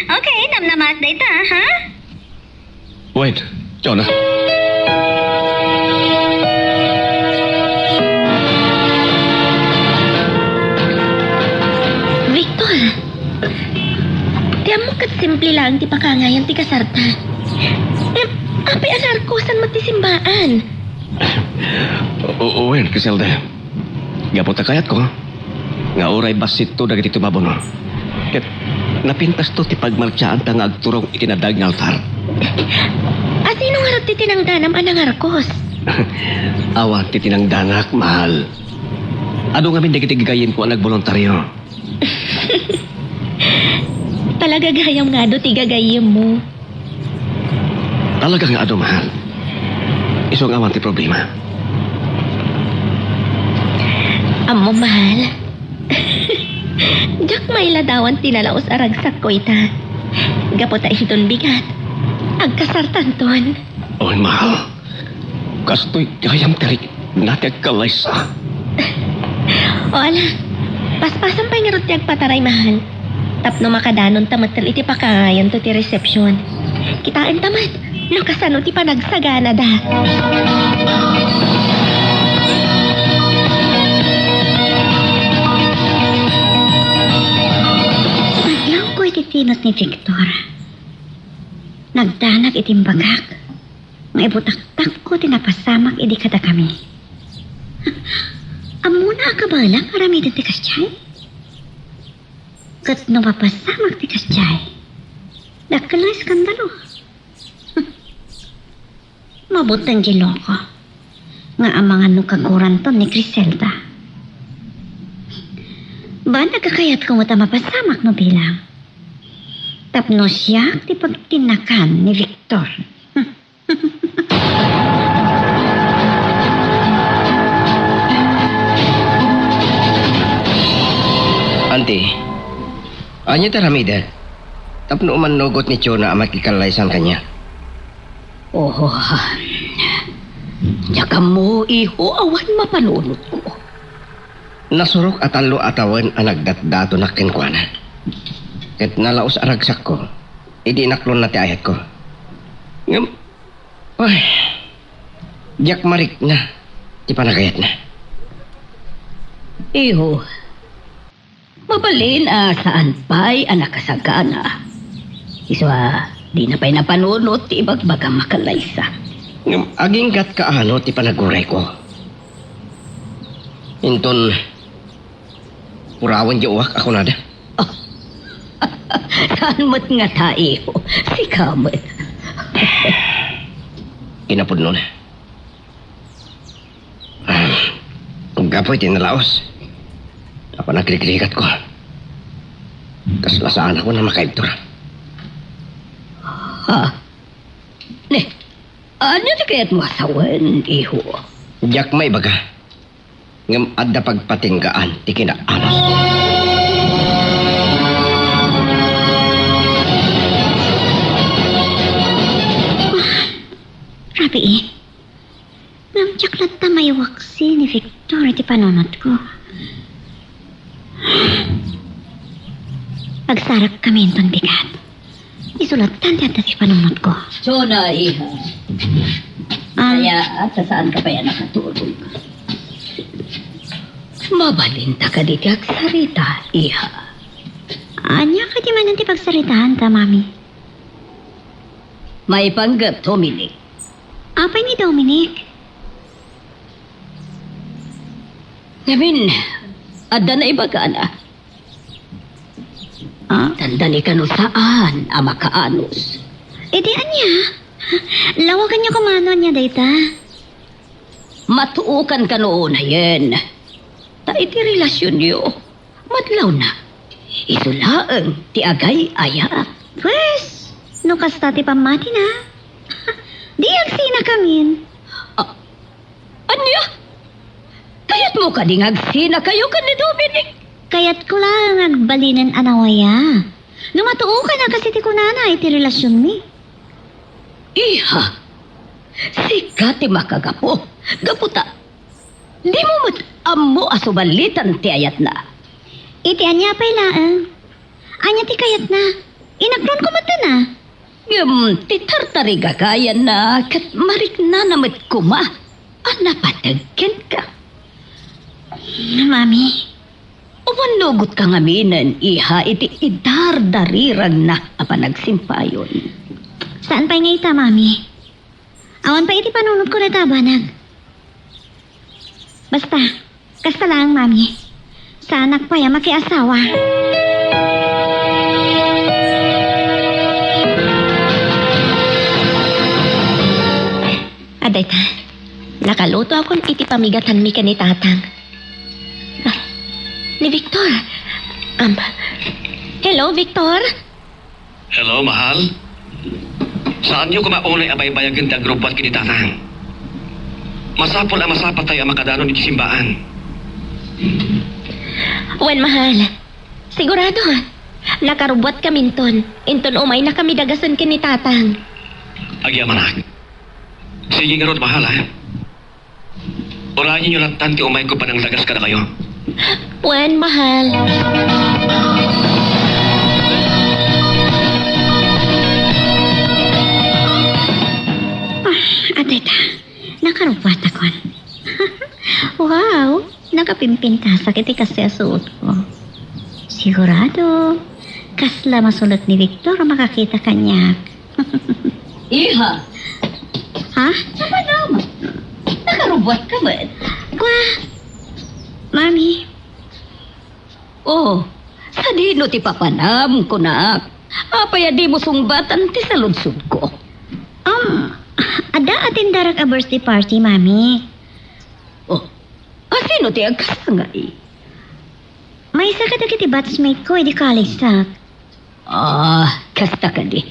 Okay, namnamaak dayta, ha? Wait, Jonah. Victor, ti ammok ket simple laeng ti pakangayan ti kasarta. Ngem, apay a naarkosan met ti simbaan? O-, o-, wen, Criselda. Gapu ta kayatko nga uray bassitto dagiti tumabono. Ket napintasto ti pagmartsaanta nga agturong iti nadaag nga altar. Asino ngarud ti tinangdanam a nangarkos? Awan ti tinangdanak, mahal. Adu ngamin dagiti gagayyemko a nagboluntario. Talaga gayam nga adu ti gagayyemmo. Talaga nga adu, mahal. Isu nga awan ti problema. Ammom, mahal. Diak mailadawan ti nalaus a ragsakko ita. Gapu ta inton bigat, agkasartanton. Oy, mahal. Kastoy gayam ti rikna ti agkallaysa. O ala, paspasam pay ngarud ti agpataray, mahal. Tapno makadanonta metten iti pakangayanto ti resepsion. Kitaenta met no kasano ti panagsaganada. Adlawko iti timek ni Victor. Nagdanag iti imbagak nga ibutaktakko ti napasamak idi kadakami. Ammona a kabaelak nga aramiden ti kasdiay? Ket no mapasamak ti kasdiay, dakkel nga iskandalo. Mabutten ti loko nga amangan no kaguranton ni Criselda. Banag a kayatko met a mapasamak no bilang. Tapno siak ti pagtinnakan ni Victor. Auntie, ania ti aramidek tapno umannugot ni Jonah a makikallaysan kaniak? Oh, diak ammo, iho, awan mapanunotko. Nasurok a tallo a tawen a nagdatdatonak kenkuana. Ket nalaus a ragsakko, idi inaklonna ti ayatko. Ngem, ay, diak marikna. ti panagayatna. Iho, mabalin a saan pay a nakasagana. Isu a, dina pay napanunot ti ibagbagam a kalaysa. Ngem aginggatka ano ti panagurayko? Inton purawen diak a kunada. Saan met ngata, iho? Sika met. Kinapudnona. Ah, gapu iti nalaos. Apan agrigrigatko. Kasla saanakon a makaibtur. Ha? Ne, ania ti kayatmo a sawen, iho? Diak maibaga. Ngem adda pagpatinggaan ti kinaanusko. Rabii, ngem diak latta maiwaksi ni Victor iti panunotko. Agsarakkami inton bigat. Isu latta ti adda ti panunotko. Jonah, iha. Ah. Kaya, ta saanka pay a nakatulog? Mabalinta kadi ti agsarita, iha? Ania kadi manen ti pagsaritaanta, Mami? Maipanggep, Dominic. Apay ni Dominic? Ngamin, adda naibagana. Ah? Dandani kano saan a makaanus. Iti ania? Lawaganyo koma no ania dayta. Matuokan kano unayen. Ta iti relasionyo, madlawna. Isu laeng ti agay-ayat. Pwes, no kasta ti pammatina, di agsinakamin. Ah, Ania? Kayatmo kadi nga agsinakayo ken ni Dominic? Kayatko laeng nga agbalinen a nawaya. No matuokan a kas iti kunana iti relasionmi. Iha, sika ti makagapu. Gapu ta, dimo met ammo a suballitan ti ayatna. Iti ania pay laeng? Ania ti kayatna? Inapronko met a. Ngem ti tartarigagayanna ket mariknana met koma a napateg kenka. Mami. Umannugotka ngaminen, iha, iti idardariragna a panagsimpayon. Saan pay nga ita, Mami? Awan pay iti panunotko dayta a banag. Basta, kasta laeng, Mami. Saanak pay a makiasawa. Adayta, nakalutoakon iti pamigatanmi ken ni Tatang. Ah, ni Victor. Am, hello, Victor? Hello, mahal. Saanyo koma unay a baybayagen ti agrubbuat ken ni Tatang. Masapul a masapatay a makadanon iti simbaan. Wen, mahal. Sigurado. Nakarubbuatkaminton. Inton umaynakami dagasen ken ni Tatang. Agyamanak. Sige ngarud, mahal, ha? Urayenyo lattan ti umayko panangdagas kadakayo. Wen, mahal. Ah, adayta, nakarubbuatakon. Wow, nakapimpintasak iti kasla a suotko. Sigurado, kasla masulot ni Victor a makakita kaniak. Iha. Ha? Saan ka naman? Nakarubbuatka met. Kwa, Mami. Oh, sadino ti papanam, kunak? Apay a dimo sungbatan ti saludsodko? Um, adda atendarak a birthday party, Mami. Oh, a sino ti agkasangay? Maysa kadagiti batchmate ko idi college-ak. Ah, kasta kadi.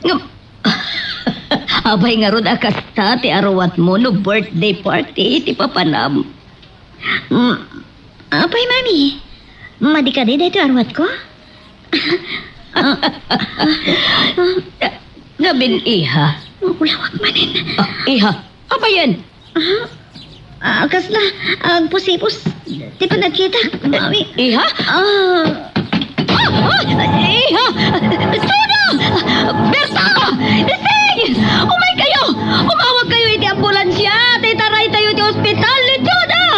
Ngem, apay ngarud a kasta ti aruatmo no birthday party ti papanam? Mm, apay, Mami? Madi kadi daytoy aruatko? Ah, ah, ah. Ngamin, iha. Maulawak manen. Ah, iha, apayen? Ah, ah, kasla, agpusipos ti panagkitak, Mami. Iha? Ah. Ah, ah, iha! Suna! Berta! Sige! Umaykayo! Umawagkayo iti ambulansia ta itaraytayo iti ospital ni Jonah!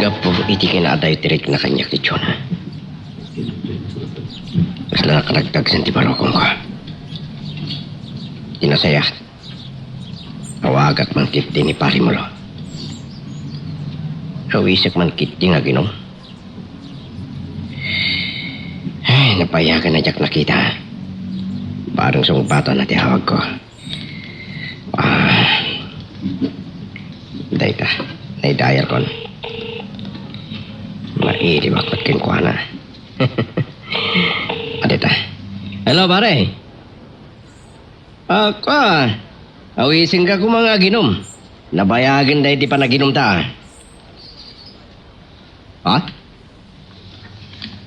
Gapu iti kinaadayo ti rikna kaniak ni Jonah, kasla nakaragtagsen ti barukomko. Ti nasayaat, awagak man ketdi ni Pari Mulo. Awisek man ketdi nga aginom. Ay, napayagan a diak nakita. Bareng sungbatan na ti awagko. Ah, dayta, naidayer kon. Mailibak met kenkuana. Adita. Hello, pare. Ako, ah. Awisenka koma nga aginom. Nabayagen daydi panaginumta. Ha?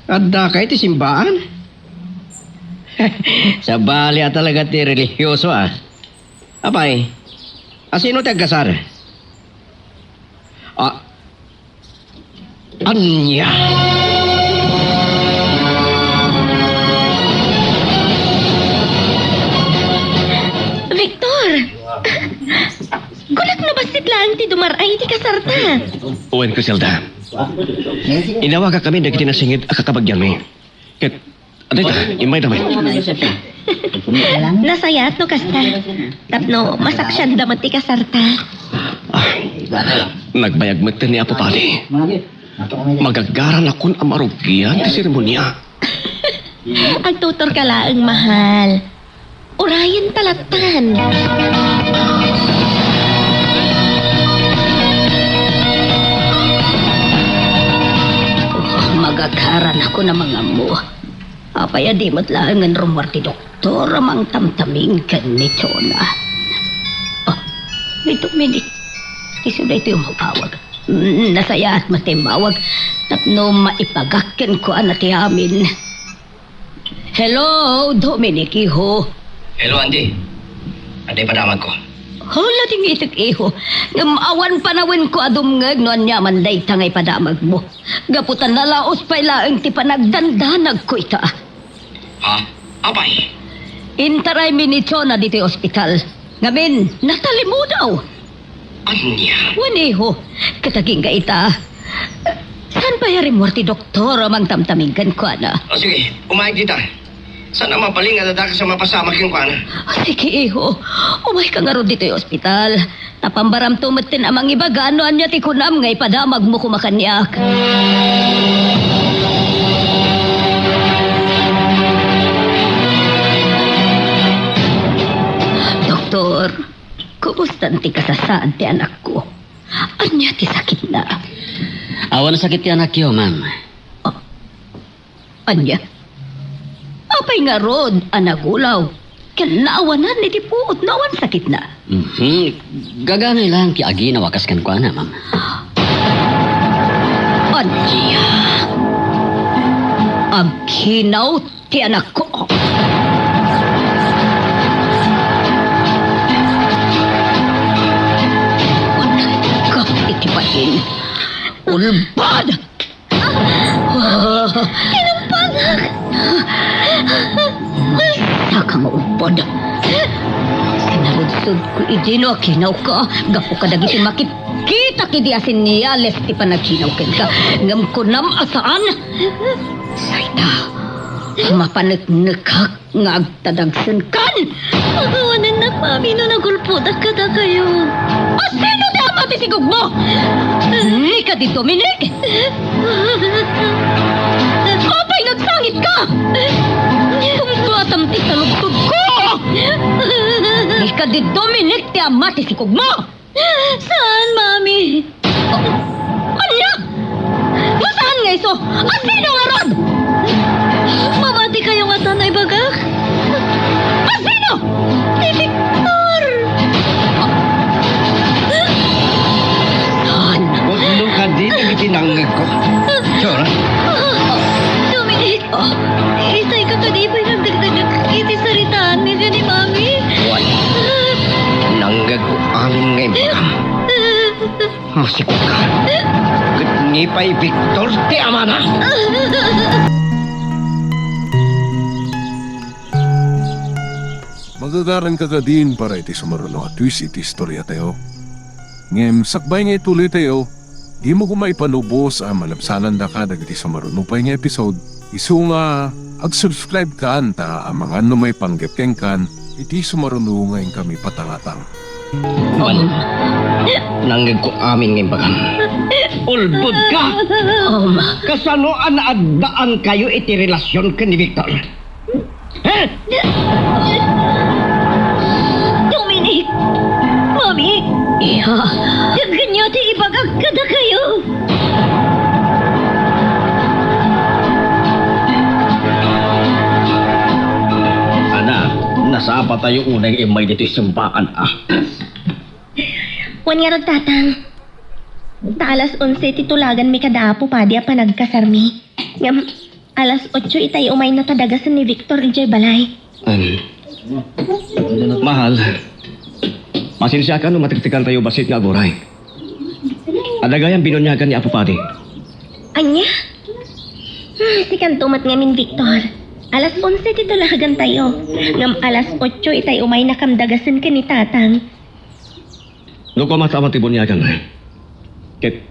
Addaka iti simbaan? Sabali a talaga ti relihioso, ah. Apay, asino ti agkasar? Ah, ania? Victor! Kunak nabassit laeng ti dumar-ay iti kasarta. Wen, Criselda. Inawagak amin dagiti nasinged a kakabagianmi. Ket, adayta, immayda met. Nasayaat no kasta. Tapno masaksianda met ti kasarta. Ah, nagbayag met ni Apo Padi. Magagaranakon a marugian ti seremonia. Agtuturka laeng, mahal. Urayenta lattan. Oh, magagaranakon a mangammo. Apay a di met laengen rummuar ti doktor a mangtamtaming ken ni Jonah? Oh, ni Dominic. Isu daytoy a mapawag. Mm, nasayaat met ti immawag tapno maipagak kenkuana ti amin. Hello, Dominic, iho. Hello, Andy. Adda ipadamagko. Hala, dingitek, iho. Ngem awan panawenko a dumngeg no aniaman dayta nga ipadamagmo. Gapu ta nalaos pay laeng ti panagdandanagko ita. Ha? Apay? Intaraymi ni Jonah ditoy ospital. Ngamin, natalimudaw. Ania? Wen, iho, ket agingga ita. Saan pay a rimmuar ti doktor a mangtamtaming kenkuana? O, sige, umayag dita. Saan a mabalin nga adda kas a mapasamak kenkuana? O, sige, iho. Umayka ngarud ditoy ospital. Napambaramto metten a mangibaga no ania ti kunam nga ipadamagmo koma kaniak. Doktor, kumusta ti kasasaad ti anakko? Ania ti sakitna? Awan sakit ti anakyo, ma'am. Ah, ania? Apay ngarud a nagulaw ken naawanan iti puot no awan sakitna? Mhm. Gaganay lang ti aginaw a kas kenkuana, ma'am. Ania? Aginaw ti anakko. Aginaw iti bain. Ulbod! Kinumponak! Saka nga ulbod. Sinaludsodko idi no aginawka, gapu kadagiti makitkitak idi a senyales ti panaginaw kenka. Ngem kunam a saan? Dayta, mapaneknekak nga agtadagsenkan. Pakawanennak, mami, no nagulpodak kadakayo. A sino ti ama ti sigugmo? Ni kadi Dominic? Apay nagsangitka? Tungpatam ti taludtodko! Ni kadi Dominic ti ama ti sigugmo? Saan, Mami? Ania? No saan nga isu, a sino ngarud? Mamatikayo ngata no ibagak? A sino? Ni Victor! Saan? Pudno kadi dagiti nangngegko. Sure? Dominic! Oh, itay ka kadi pay nagdagdagak iti saritaanmi ken ni Mami. Wen, nangngegko amin nga imbagam. Masikog ka. Ket ni pay Victor ti amana. Gagaran ka kadin para iti sumaruno a twist iti istoriatayo. Ngem sakbay nga ituloytayo, dimo koma ipanubos a malabsanandaka dagiti sumaruno pay nga episode. Isu nga ag-subscribe kan ta amangan no maipanggep kenkan iti sumaruno nga inkami patangatang. Wen, nangngegko amin nga imbagam. Ulbodka! Kasano a naagdaankayo iti relasion ken ni Victor? Eh? Dominic! Mami! Iya. Daggenyo ti ibagak kadakayo! Anak, nasapatayo unay nga immay ditoy simbakan, ah. Wen ngarud, Tatang. Ta alas onse ti tulaganmi kada Apo Padi a panagkasarmi. Ngem, alas otso itay umayna ta dagasen ni Victor idiay balay. Em, mahal, pasensiakan no matektekantayo bassit nga aguray. Adda gayam binuniagan ni Apo Padi. Ania? Hmm, sikanto met ngamin, Victor. Alas onse ti tulagantayo. Ngem alas otso itay umaynakam dagasen ken ni Tatang. No koma ta awan ti buniagan, ket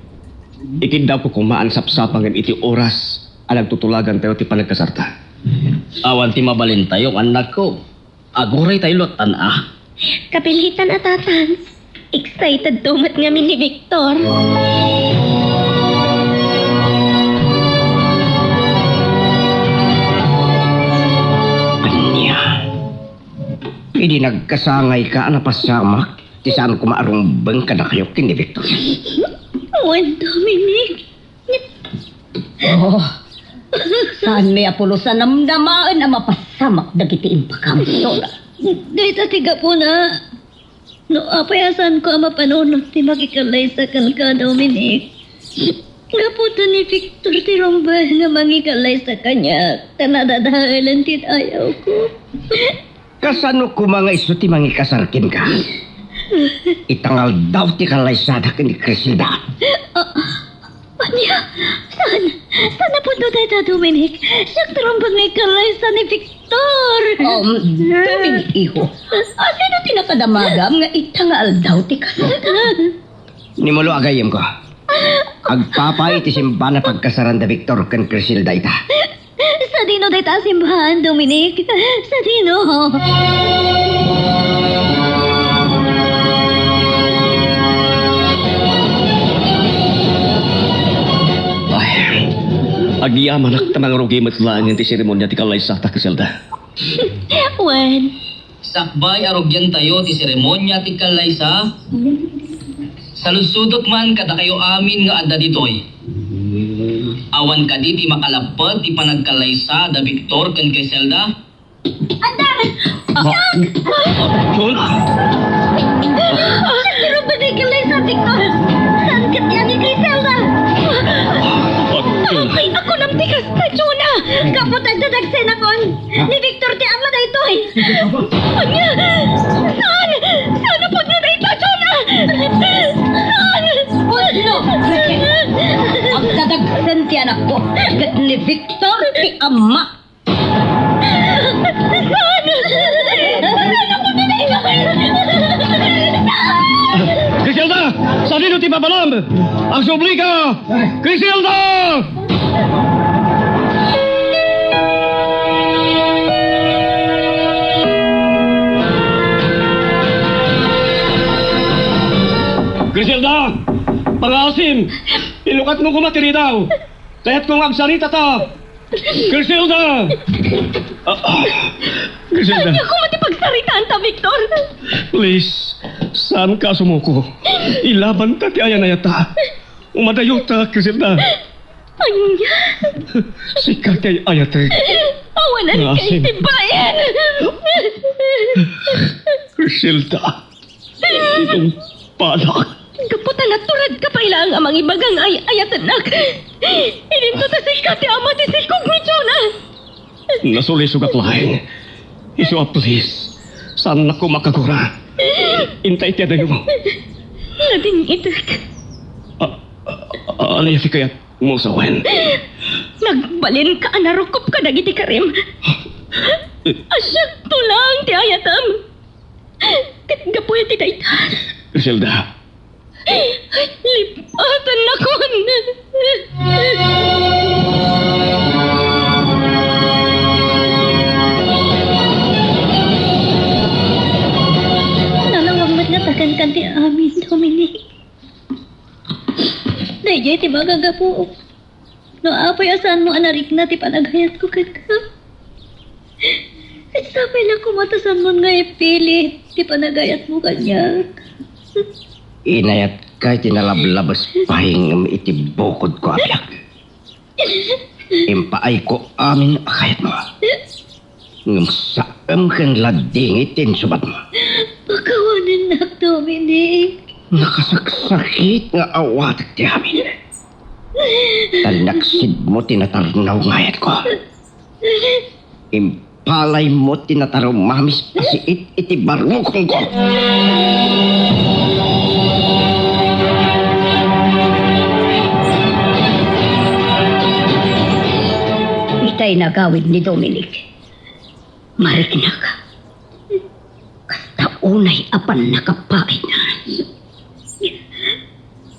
ikiddawko koma a nasapsapa ngem iti oras a nagtutulagantayo ti panagkasarta. Awan ti mabalintayo, annakko. Aguraytayo lattan a. Kapilhitan a, Tatang. Excited to met ngamin ni Victor. Ania? Idi nagkasangayka a napasamak, ti saan koma a rumbeng kadakayo ken ni Victor. Wen, Dominic. Oh, saanmi a pulos a namnamaen a mapasamak dagiti imbagam, Victor. Dayta ti gapuna. No apay a saanko a mapanunot ti makikallaysa kenka, Dominic? Gapu ta ni Victor ti rumbeng nga mangikallaysa kaniak, ta nadadaelen ti dayawko. Kasano koma nga isu ti mangikasar kenka? Ita nga aldaw ti kallaysada ken ni Criselda. Ah, ania? Saan? Saan a pudno dayta, Dominic? Siak ti rumbeng nga ikallaysa ni Victor. Um, Dominic, iho. A, sino ti nakadamagam nga ita nga aldaw ti kasarda? Ni Mulo a gayyemko. Agpapa iti simbana pagkasaranda Victor ken Criselda ita. Sadino dayta a simbahan, Dominic? Sadino? Ay, agyamanak ta mangrugi met laengen ti seremonia ti kallaysata, Criselda. Wen. Sakbay a rugiantayo ti seremonia ti kallaysa, saludsodek man kadakayo amin nga adda ditoy. Awan kadi ti makalappet ti panagkallaysa da Victor ken Criselda? Adda! Siak! Jun? Siak ti rumbeng nga ikallaysa, Victor! Saan ket ni Criselda? Ay, ako nam ti kasta, Jonah! Gapu ta agdadagsenakon! Ni Victor ti ama daytoy! Ania? Saan? Saan a pudno dayta, Jonah? Saan? Pudno! Agdadagsen ti anakko, ket ni Victor ti ama. Saan? Saan a pudno dayta? Criselda! Sadino ti pabalam? Agsublika! Criselda! Criselda! Pangaasim! Ilukatmo koma ti ridaw! Kayatko nga agsaritata! Criselda! Ah, ah, Criselda. Ania koma ti pagsaritaanta, Victor? Please, saanka a sumuko. Ilabanta ti ayan-ayatta. Umadayota, Criselda. Ania? Sika ti ay-ayatek. Awanan kay ti bayan. Criselda. Inumpanak. Gapu ta naturedka pay laeng a mangibaga nga ay-ayatennak. Idinto ta sika ti ama ti sikog ni Jonah. Nasulisogak laeng. Isu a please, saannak koma a kagura. Inta iti adayo. Nadingitek. A, a, ania ti kayatmo, Sawen? Nagbalinka a narukup kadagiti karim. A siakto laeng ti ayatem. Ket gapu iti dayta, Griselda, lip-atennakon. Nalawag met ngata kenka ti amin, Dominic. Daydiay ti magagapuo. No apay a saanmo a narikna ti panagayatko kenka, ket sapay la koma ta saanmon nga ipilit ti panagayatmo kaniak. Inayatka iti nalablabes pay ngem iti bukodko a biag. Impaayko amin a kayatmo. Ngem saan ken la dingit ti insubadmo. Pakawanennak, Dominic. Nakasaksakit nga awatek ti amin. Talnaksidmo ti natarnaw nga ayatko. Impalaymo ti natarumamis a siit iti barukongko. Itay nagawid ni Dominic. Mariknak. Kasta unay a pannakapaayna.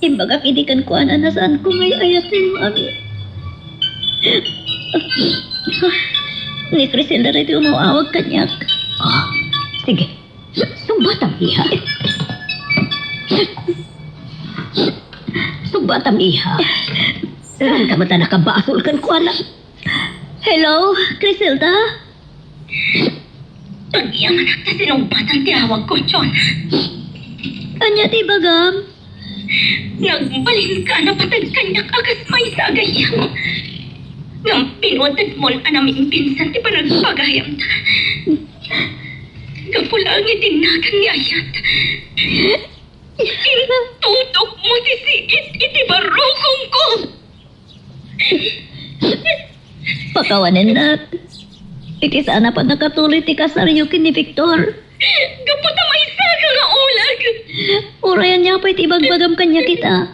Imbagak idi kenkuana a saanko nga ay-ayaten, Mami. Ni Criselda daytoy umaw-awag kaniak. Ah, sige. Sungbatam, iha. Sungbatam, iha. Saanka met a nakabasol kenkuana? Hello, Criselda? Agyamanak ta sinungbatam ti awagko, Chona. Ania ti ibagam? Nagbalinka a napateg kaniak a kas maysa a gayyem. Ngem pinuotekmon a namimpinsan ti panagpagayamta. Gapu laeng iti nagan ni ayat, intudokmo ti siit iti barukongko. Pakawanennak. Iti saan a pannakatuloy ti kasaryo ken ni Victor. Gapu ta maysaka nga ulag. Uray ania pay ti ibagbagam kaniak ita.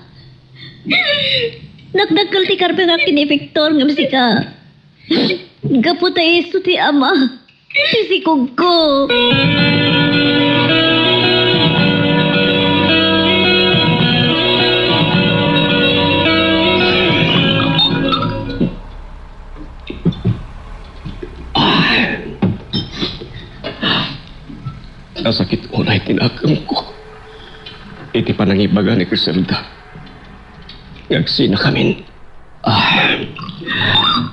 Dakdakkel ti karbengak ken ni Victor ngem sika. Gapu ta isu ti ama. Ti sikogko. Nasakit unay ti nakemko iti panangibaga ni Criselda nga agsinakamin. Ah.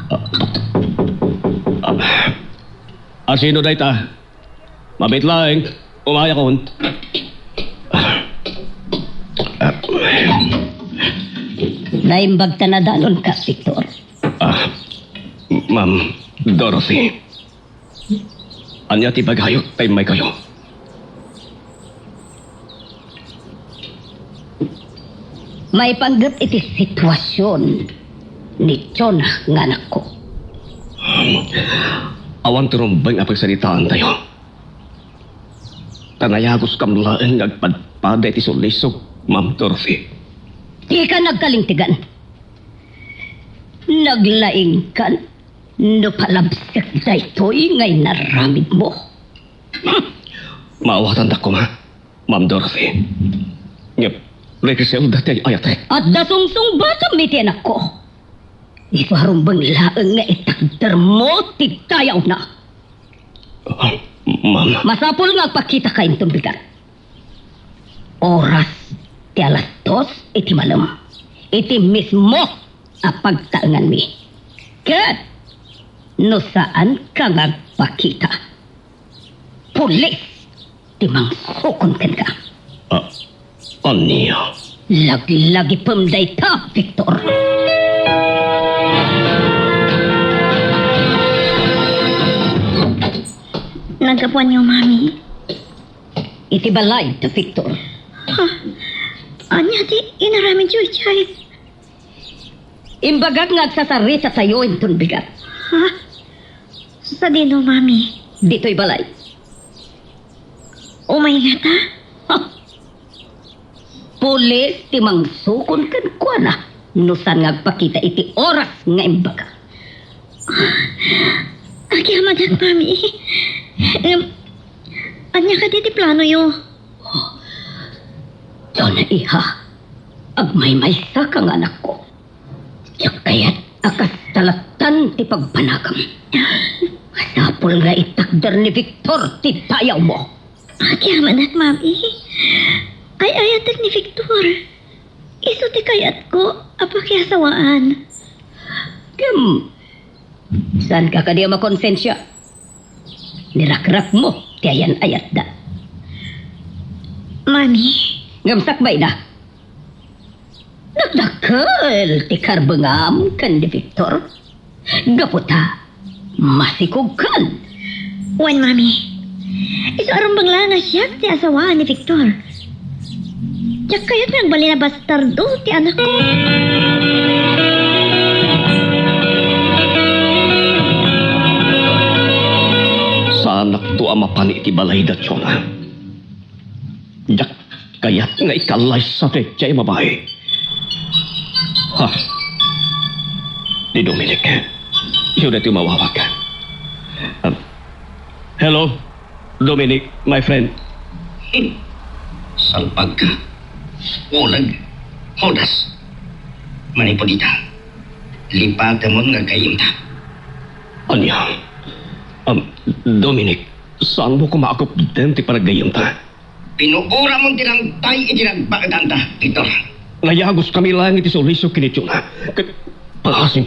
Ah. Ah. Asino dayta? Mabit laeng, umayakon. Naimbag ta nadanonka, Victor. Ah, Ma'am Dorothy. Ania ti ibagayo ta immaykayo? Maipanggep iti situasion ni Jonah nga anakko. Awan ti rumbeng a pagsalitaantayo. Ta nayagoskam laeng nga agpadpada iti sulisog, Ma'am Dorothy. Dika nagkalintegan. Naglaingkan no palabsek daytoy nga inaramidmo. Maawatandak koma, Ma'am Dorothy. Ngem, ni Criselda ti ay-ayatek. Adda sungsungbatam iti anakko. Isu a rumbeng laeng nga itakdermo ti dayawna. Ah, ma'am. Masapul nga agpakitaka inton bigat. Oras ti alas dos iti malem. Iti mismo a pagtaenganmi. Ket no saanka nga agpakita, pulis ti mangsukon kenka. Ah, ania? Laglagipem dayta, Victor. Naggapuanyo, Mami? Iti balay da Victor. Ha? Ania ti inaramidyo idiay? Imbagak nga agsasaritatayo inton bigat. Ha? Sadino, Mami? Ditoy balay. Umay ngata? Ha? Pulis ti mangsukon kenkuana no saan nga agpakita iti oras nga imbaga. Agyamanak, Mami. Em, Ania kadi ti planoyo? Oh, Donna, iha, agmaymaysa ka nga anakko. Diak kayat a kasta lattan ti pagpanagam. Masapul nga itakder ni Victor ti dayawmo. Agyamanak, Mami. Ay-ayatek ni Victor. Isu ti kayatko a pakiasawaan. Ngem, saanka kadi a makonsensia? Nirakrakmo ti ayan-ayatda. Mami. Ngem sakbayna, dakdakkel ti karbengam ken ni Victor. Gapu ta masikogkan. Wen, Mami. Isu a rumbeng laeng a siak ti asawaan ni Victor. Diak kayat nga agbalin a bastardo ti anakko. Saanakto a mapan iti balayda, Donna. Diak kayat nga ikalaysa daydiay a babai. Ha? Ni Dominic. Isu daytoy mawawag. Um, hello, Dominic, my friend. Hmm. Salpagka. Ulag. Hodas. Manipud ita, lipatemon nga gayyemta. Ania? Um, Dominic, saanmo koma a kupden ti panaggayyemta? Pinuoramon ti nangtay iti nagbaketanta, Victor. Nayagoskami laeng iti sulisyo ken ni Donna. Ket, pangaasim,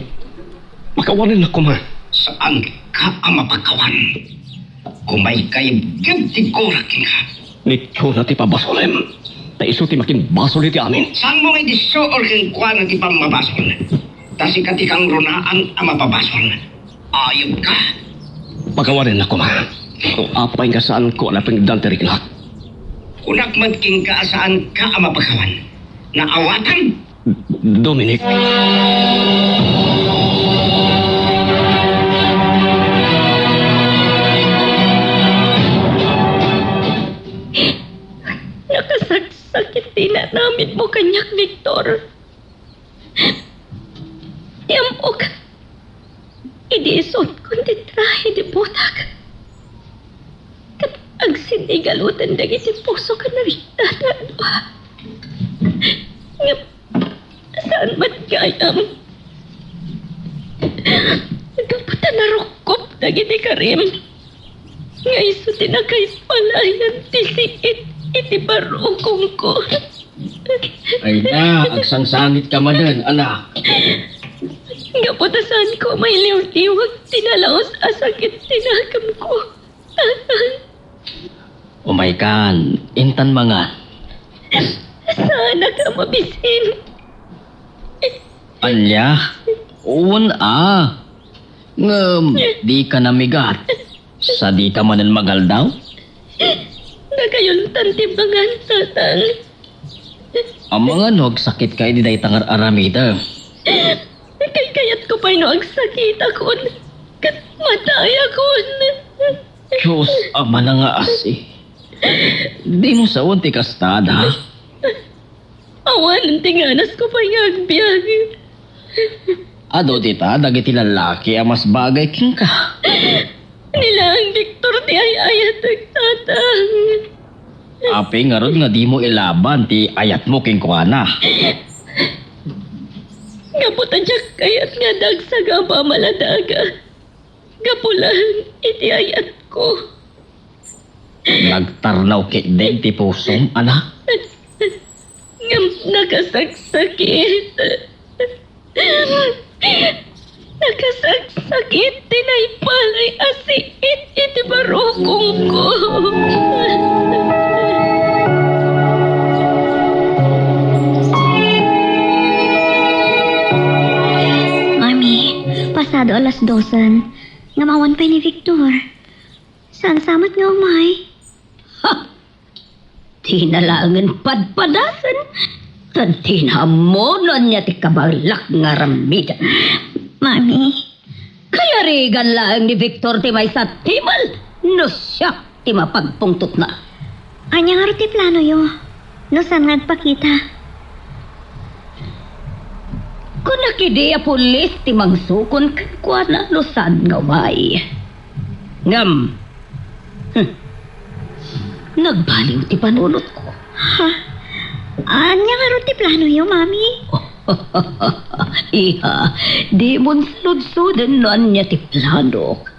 pakawanennak koma. Saanka a mapakawan. Kumaykayibgib ti gurak kenka. Ni Donna ti pabasolem. Ta isu ti makimbasol iti amin. Saanmo nga idissuor kenkuana ti pammabasol? Ta sika ti kangrunaan a mapabasol. Ayupka! Pakawanennak koma. Apay nga saanko a napengdan ti riknak? Kunak met kenka a saanka a mapakawan. Naawatan! Dominic. Nakasaksakit ti inaramidmo kaniak, Victor. Ti ammok, idi isutkon ti trahe de bodak, ket agsinnigaluten dagiti puso ken riknada a dua. Ngem saan met gayam. Gapu ta narukkop dagiti karim nga isu ti nakaipalayan ti siit iti barukongko. Ay na, agsangsangitka manen, anak. Gapu ta saanko mailiwliwag ti nalaus a sakit ti nakemko. Umaykan, intan mangan. Saanak a mabisin. Ania? Wen a. Ngem, dika namigat. Sadika manen magaldaw? Nakayontan ti mangan, Tatang. Amangan no agsakitka idi dayta nga ar-aramidem. Kaykayatko pay no agsakitakon ket matayakon. Dios a manangaasi. Dimo sawen ti kasta, da? Awanen ti nganasko pay nga agbiag. Adu dita dagiti lallaki a mas bagay kenka. Ni laeng Victor ti ay-ayatek, Tatang. Apay ngarud nga dimo ilaban ti ayatmo kenkuana? Gapu ta diak kayat nga adda agsagaba a maladaga gapu laeng iti ayatko. Nagtarnaw ketdi ti pusom, anak? Ngem nakasaksakit. Nakasaksakit ti naipalay a siit iti barukongko. Mami, pasado alas dosen. Ngem awan pay ni Victor. Saan sa met nga umay? Ha! Dina laengen padpadasen, ta dina ammo no ania ti kabaelak nga aramiden. Mami. Kayarigan laeng ni Victor ti maysa a timal no siak ti mapagpungtotna. Ania ngarud ti planoyo? No saan nga agpakita? Kunak idi a pulis ti mangsukon kenkuana no saan nga umay. Ngem, hmm, Nagbaliw ti panunotko. Ha? Ania ngarud ti planoyo, Mami? Iha, dimon saludsoden no ania ti planok.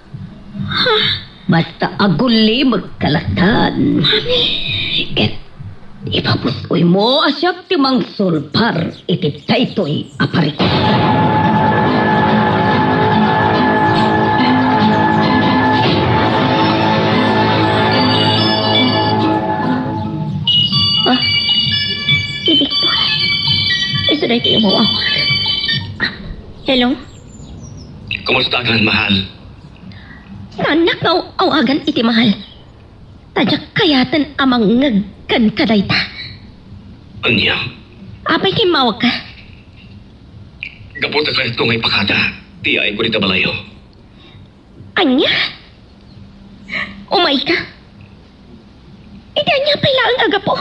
Ha? Basta agullimekka lattan. Mami. Ket ipapusoymo a siak ti mangsulbar iti daytoy a parikut. Ah, ni Victor. Isu daytoy umawawag. Hello? Kumusta kan, mahal? Saannak nga aw-awagan iti mahal. Ta diak kayaten a mangngeg kenka dayta. Ania? Apay immawagka? Gapu ta kayatko nga ipakada ti yaayko dita balayo. Ania? Umayka? Iti ania pay laeng a gapu?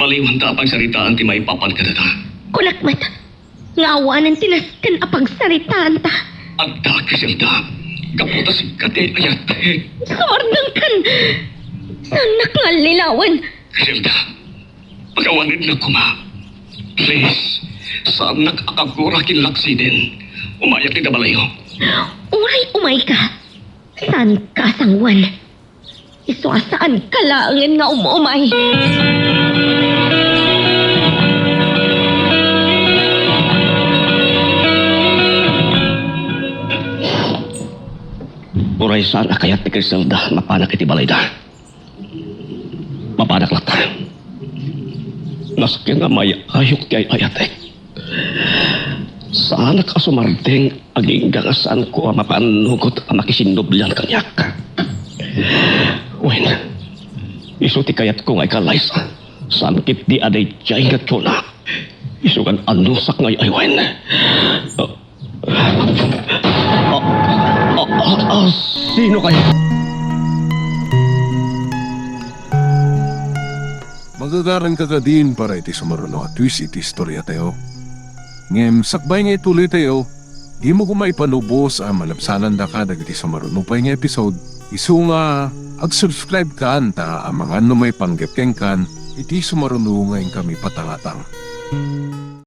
Baliwanta a pagsaritaan ti maipapan kadata. Kunak met, nga awanen ti nasken a pagsaritaanta. Adda, Criselda. Gapu ta sika ti ayat. Sumardengkan! Saannak nga allilawen. Criselda, pagawanedna koma. Please, saannak a kagura ken laksiden. Umayak dita balayo. Uray umayka, saanka a sangoan. Isu a saanka laengen nga um-umay. Uray saan a kayat ni Criselda mapanak iti balayda. Mapanak latta. Maski nga mayayok ti ay-ayatek. Saanak a sumardeng agingga nga saanko a mapannugot a makisinnublian kaniak. Wen, isu ti kayatko nga ikalaysa. Saan ketdi a daydiay nga tiona. Isu nga anusak nga ay-aywen. Ah, ah, ah, ah, sino kaya? Magagaranka kadin para iti sumaruno a twist iti istoriatayo. Ngem sakbay nga ituloytayo, dimo koma ipalubos a malabsanandaka dagiti sumaruno pay nga episode. Isu nga ag-subscribe kan ta amangan no maipanggep kenkan iti sumaruno nga inkami patangatang.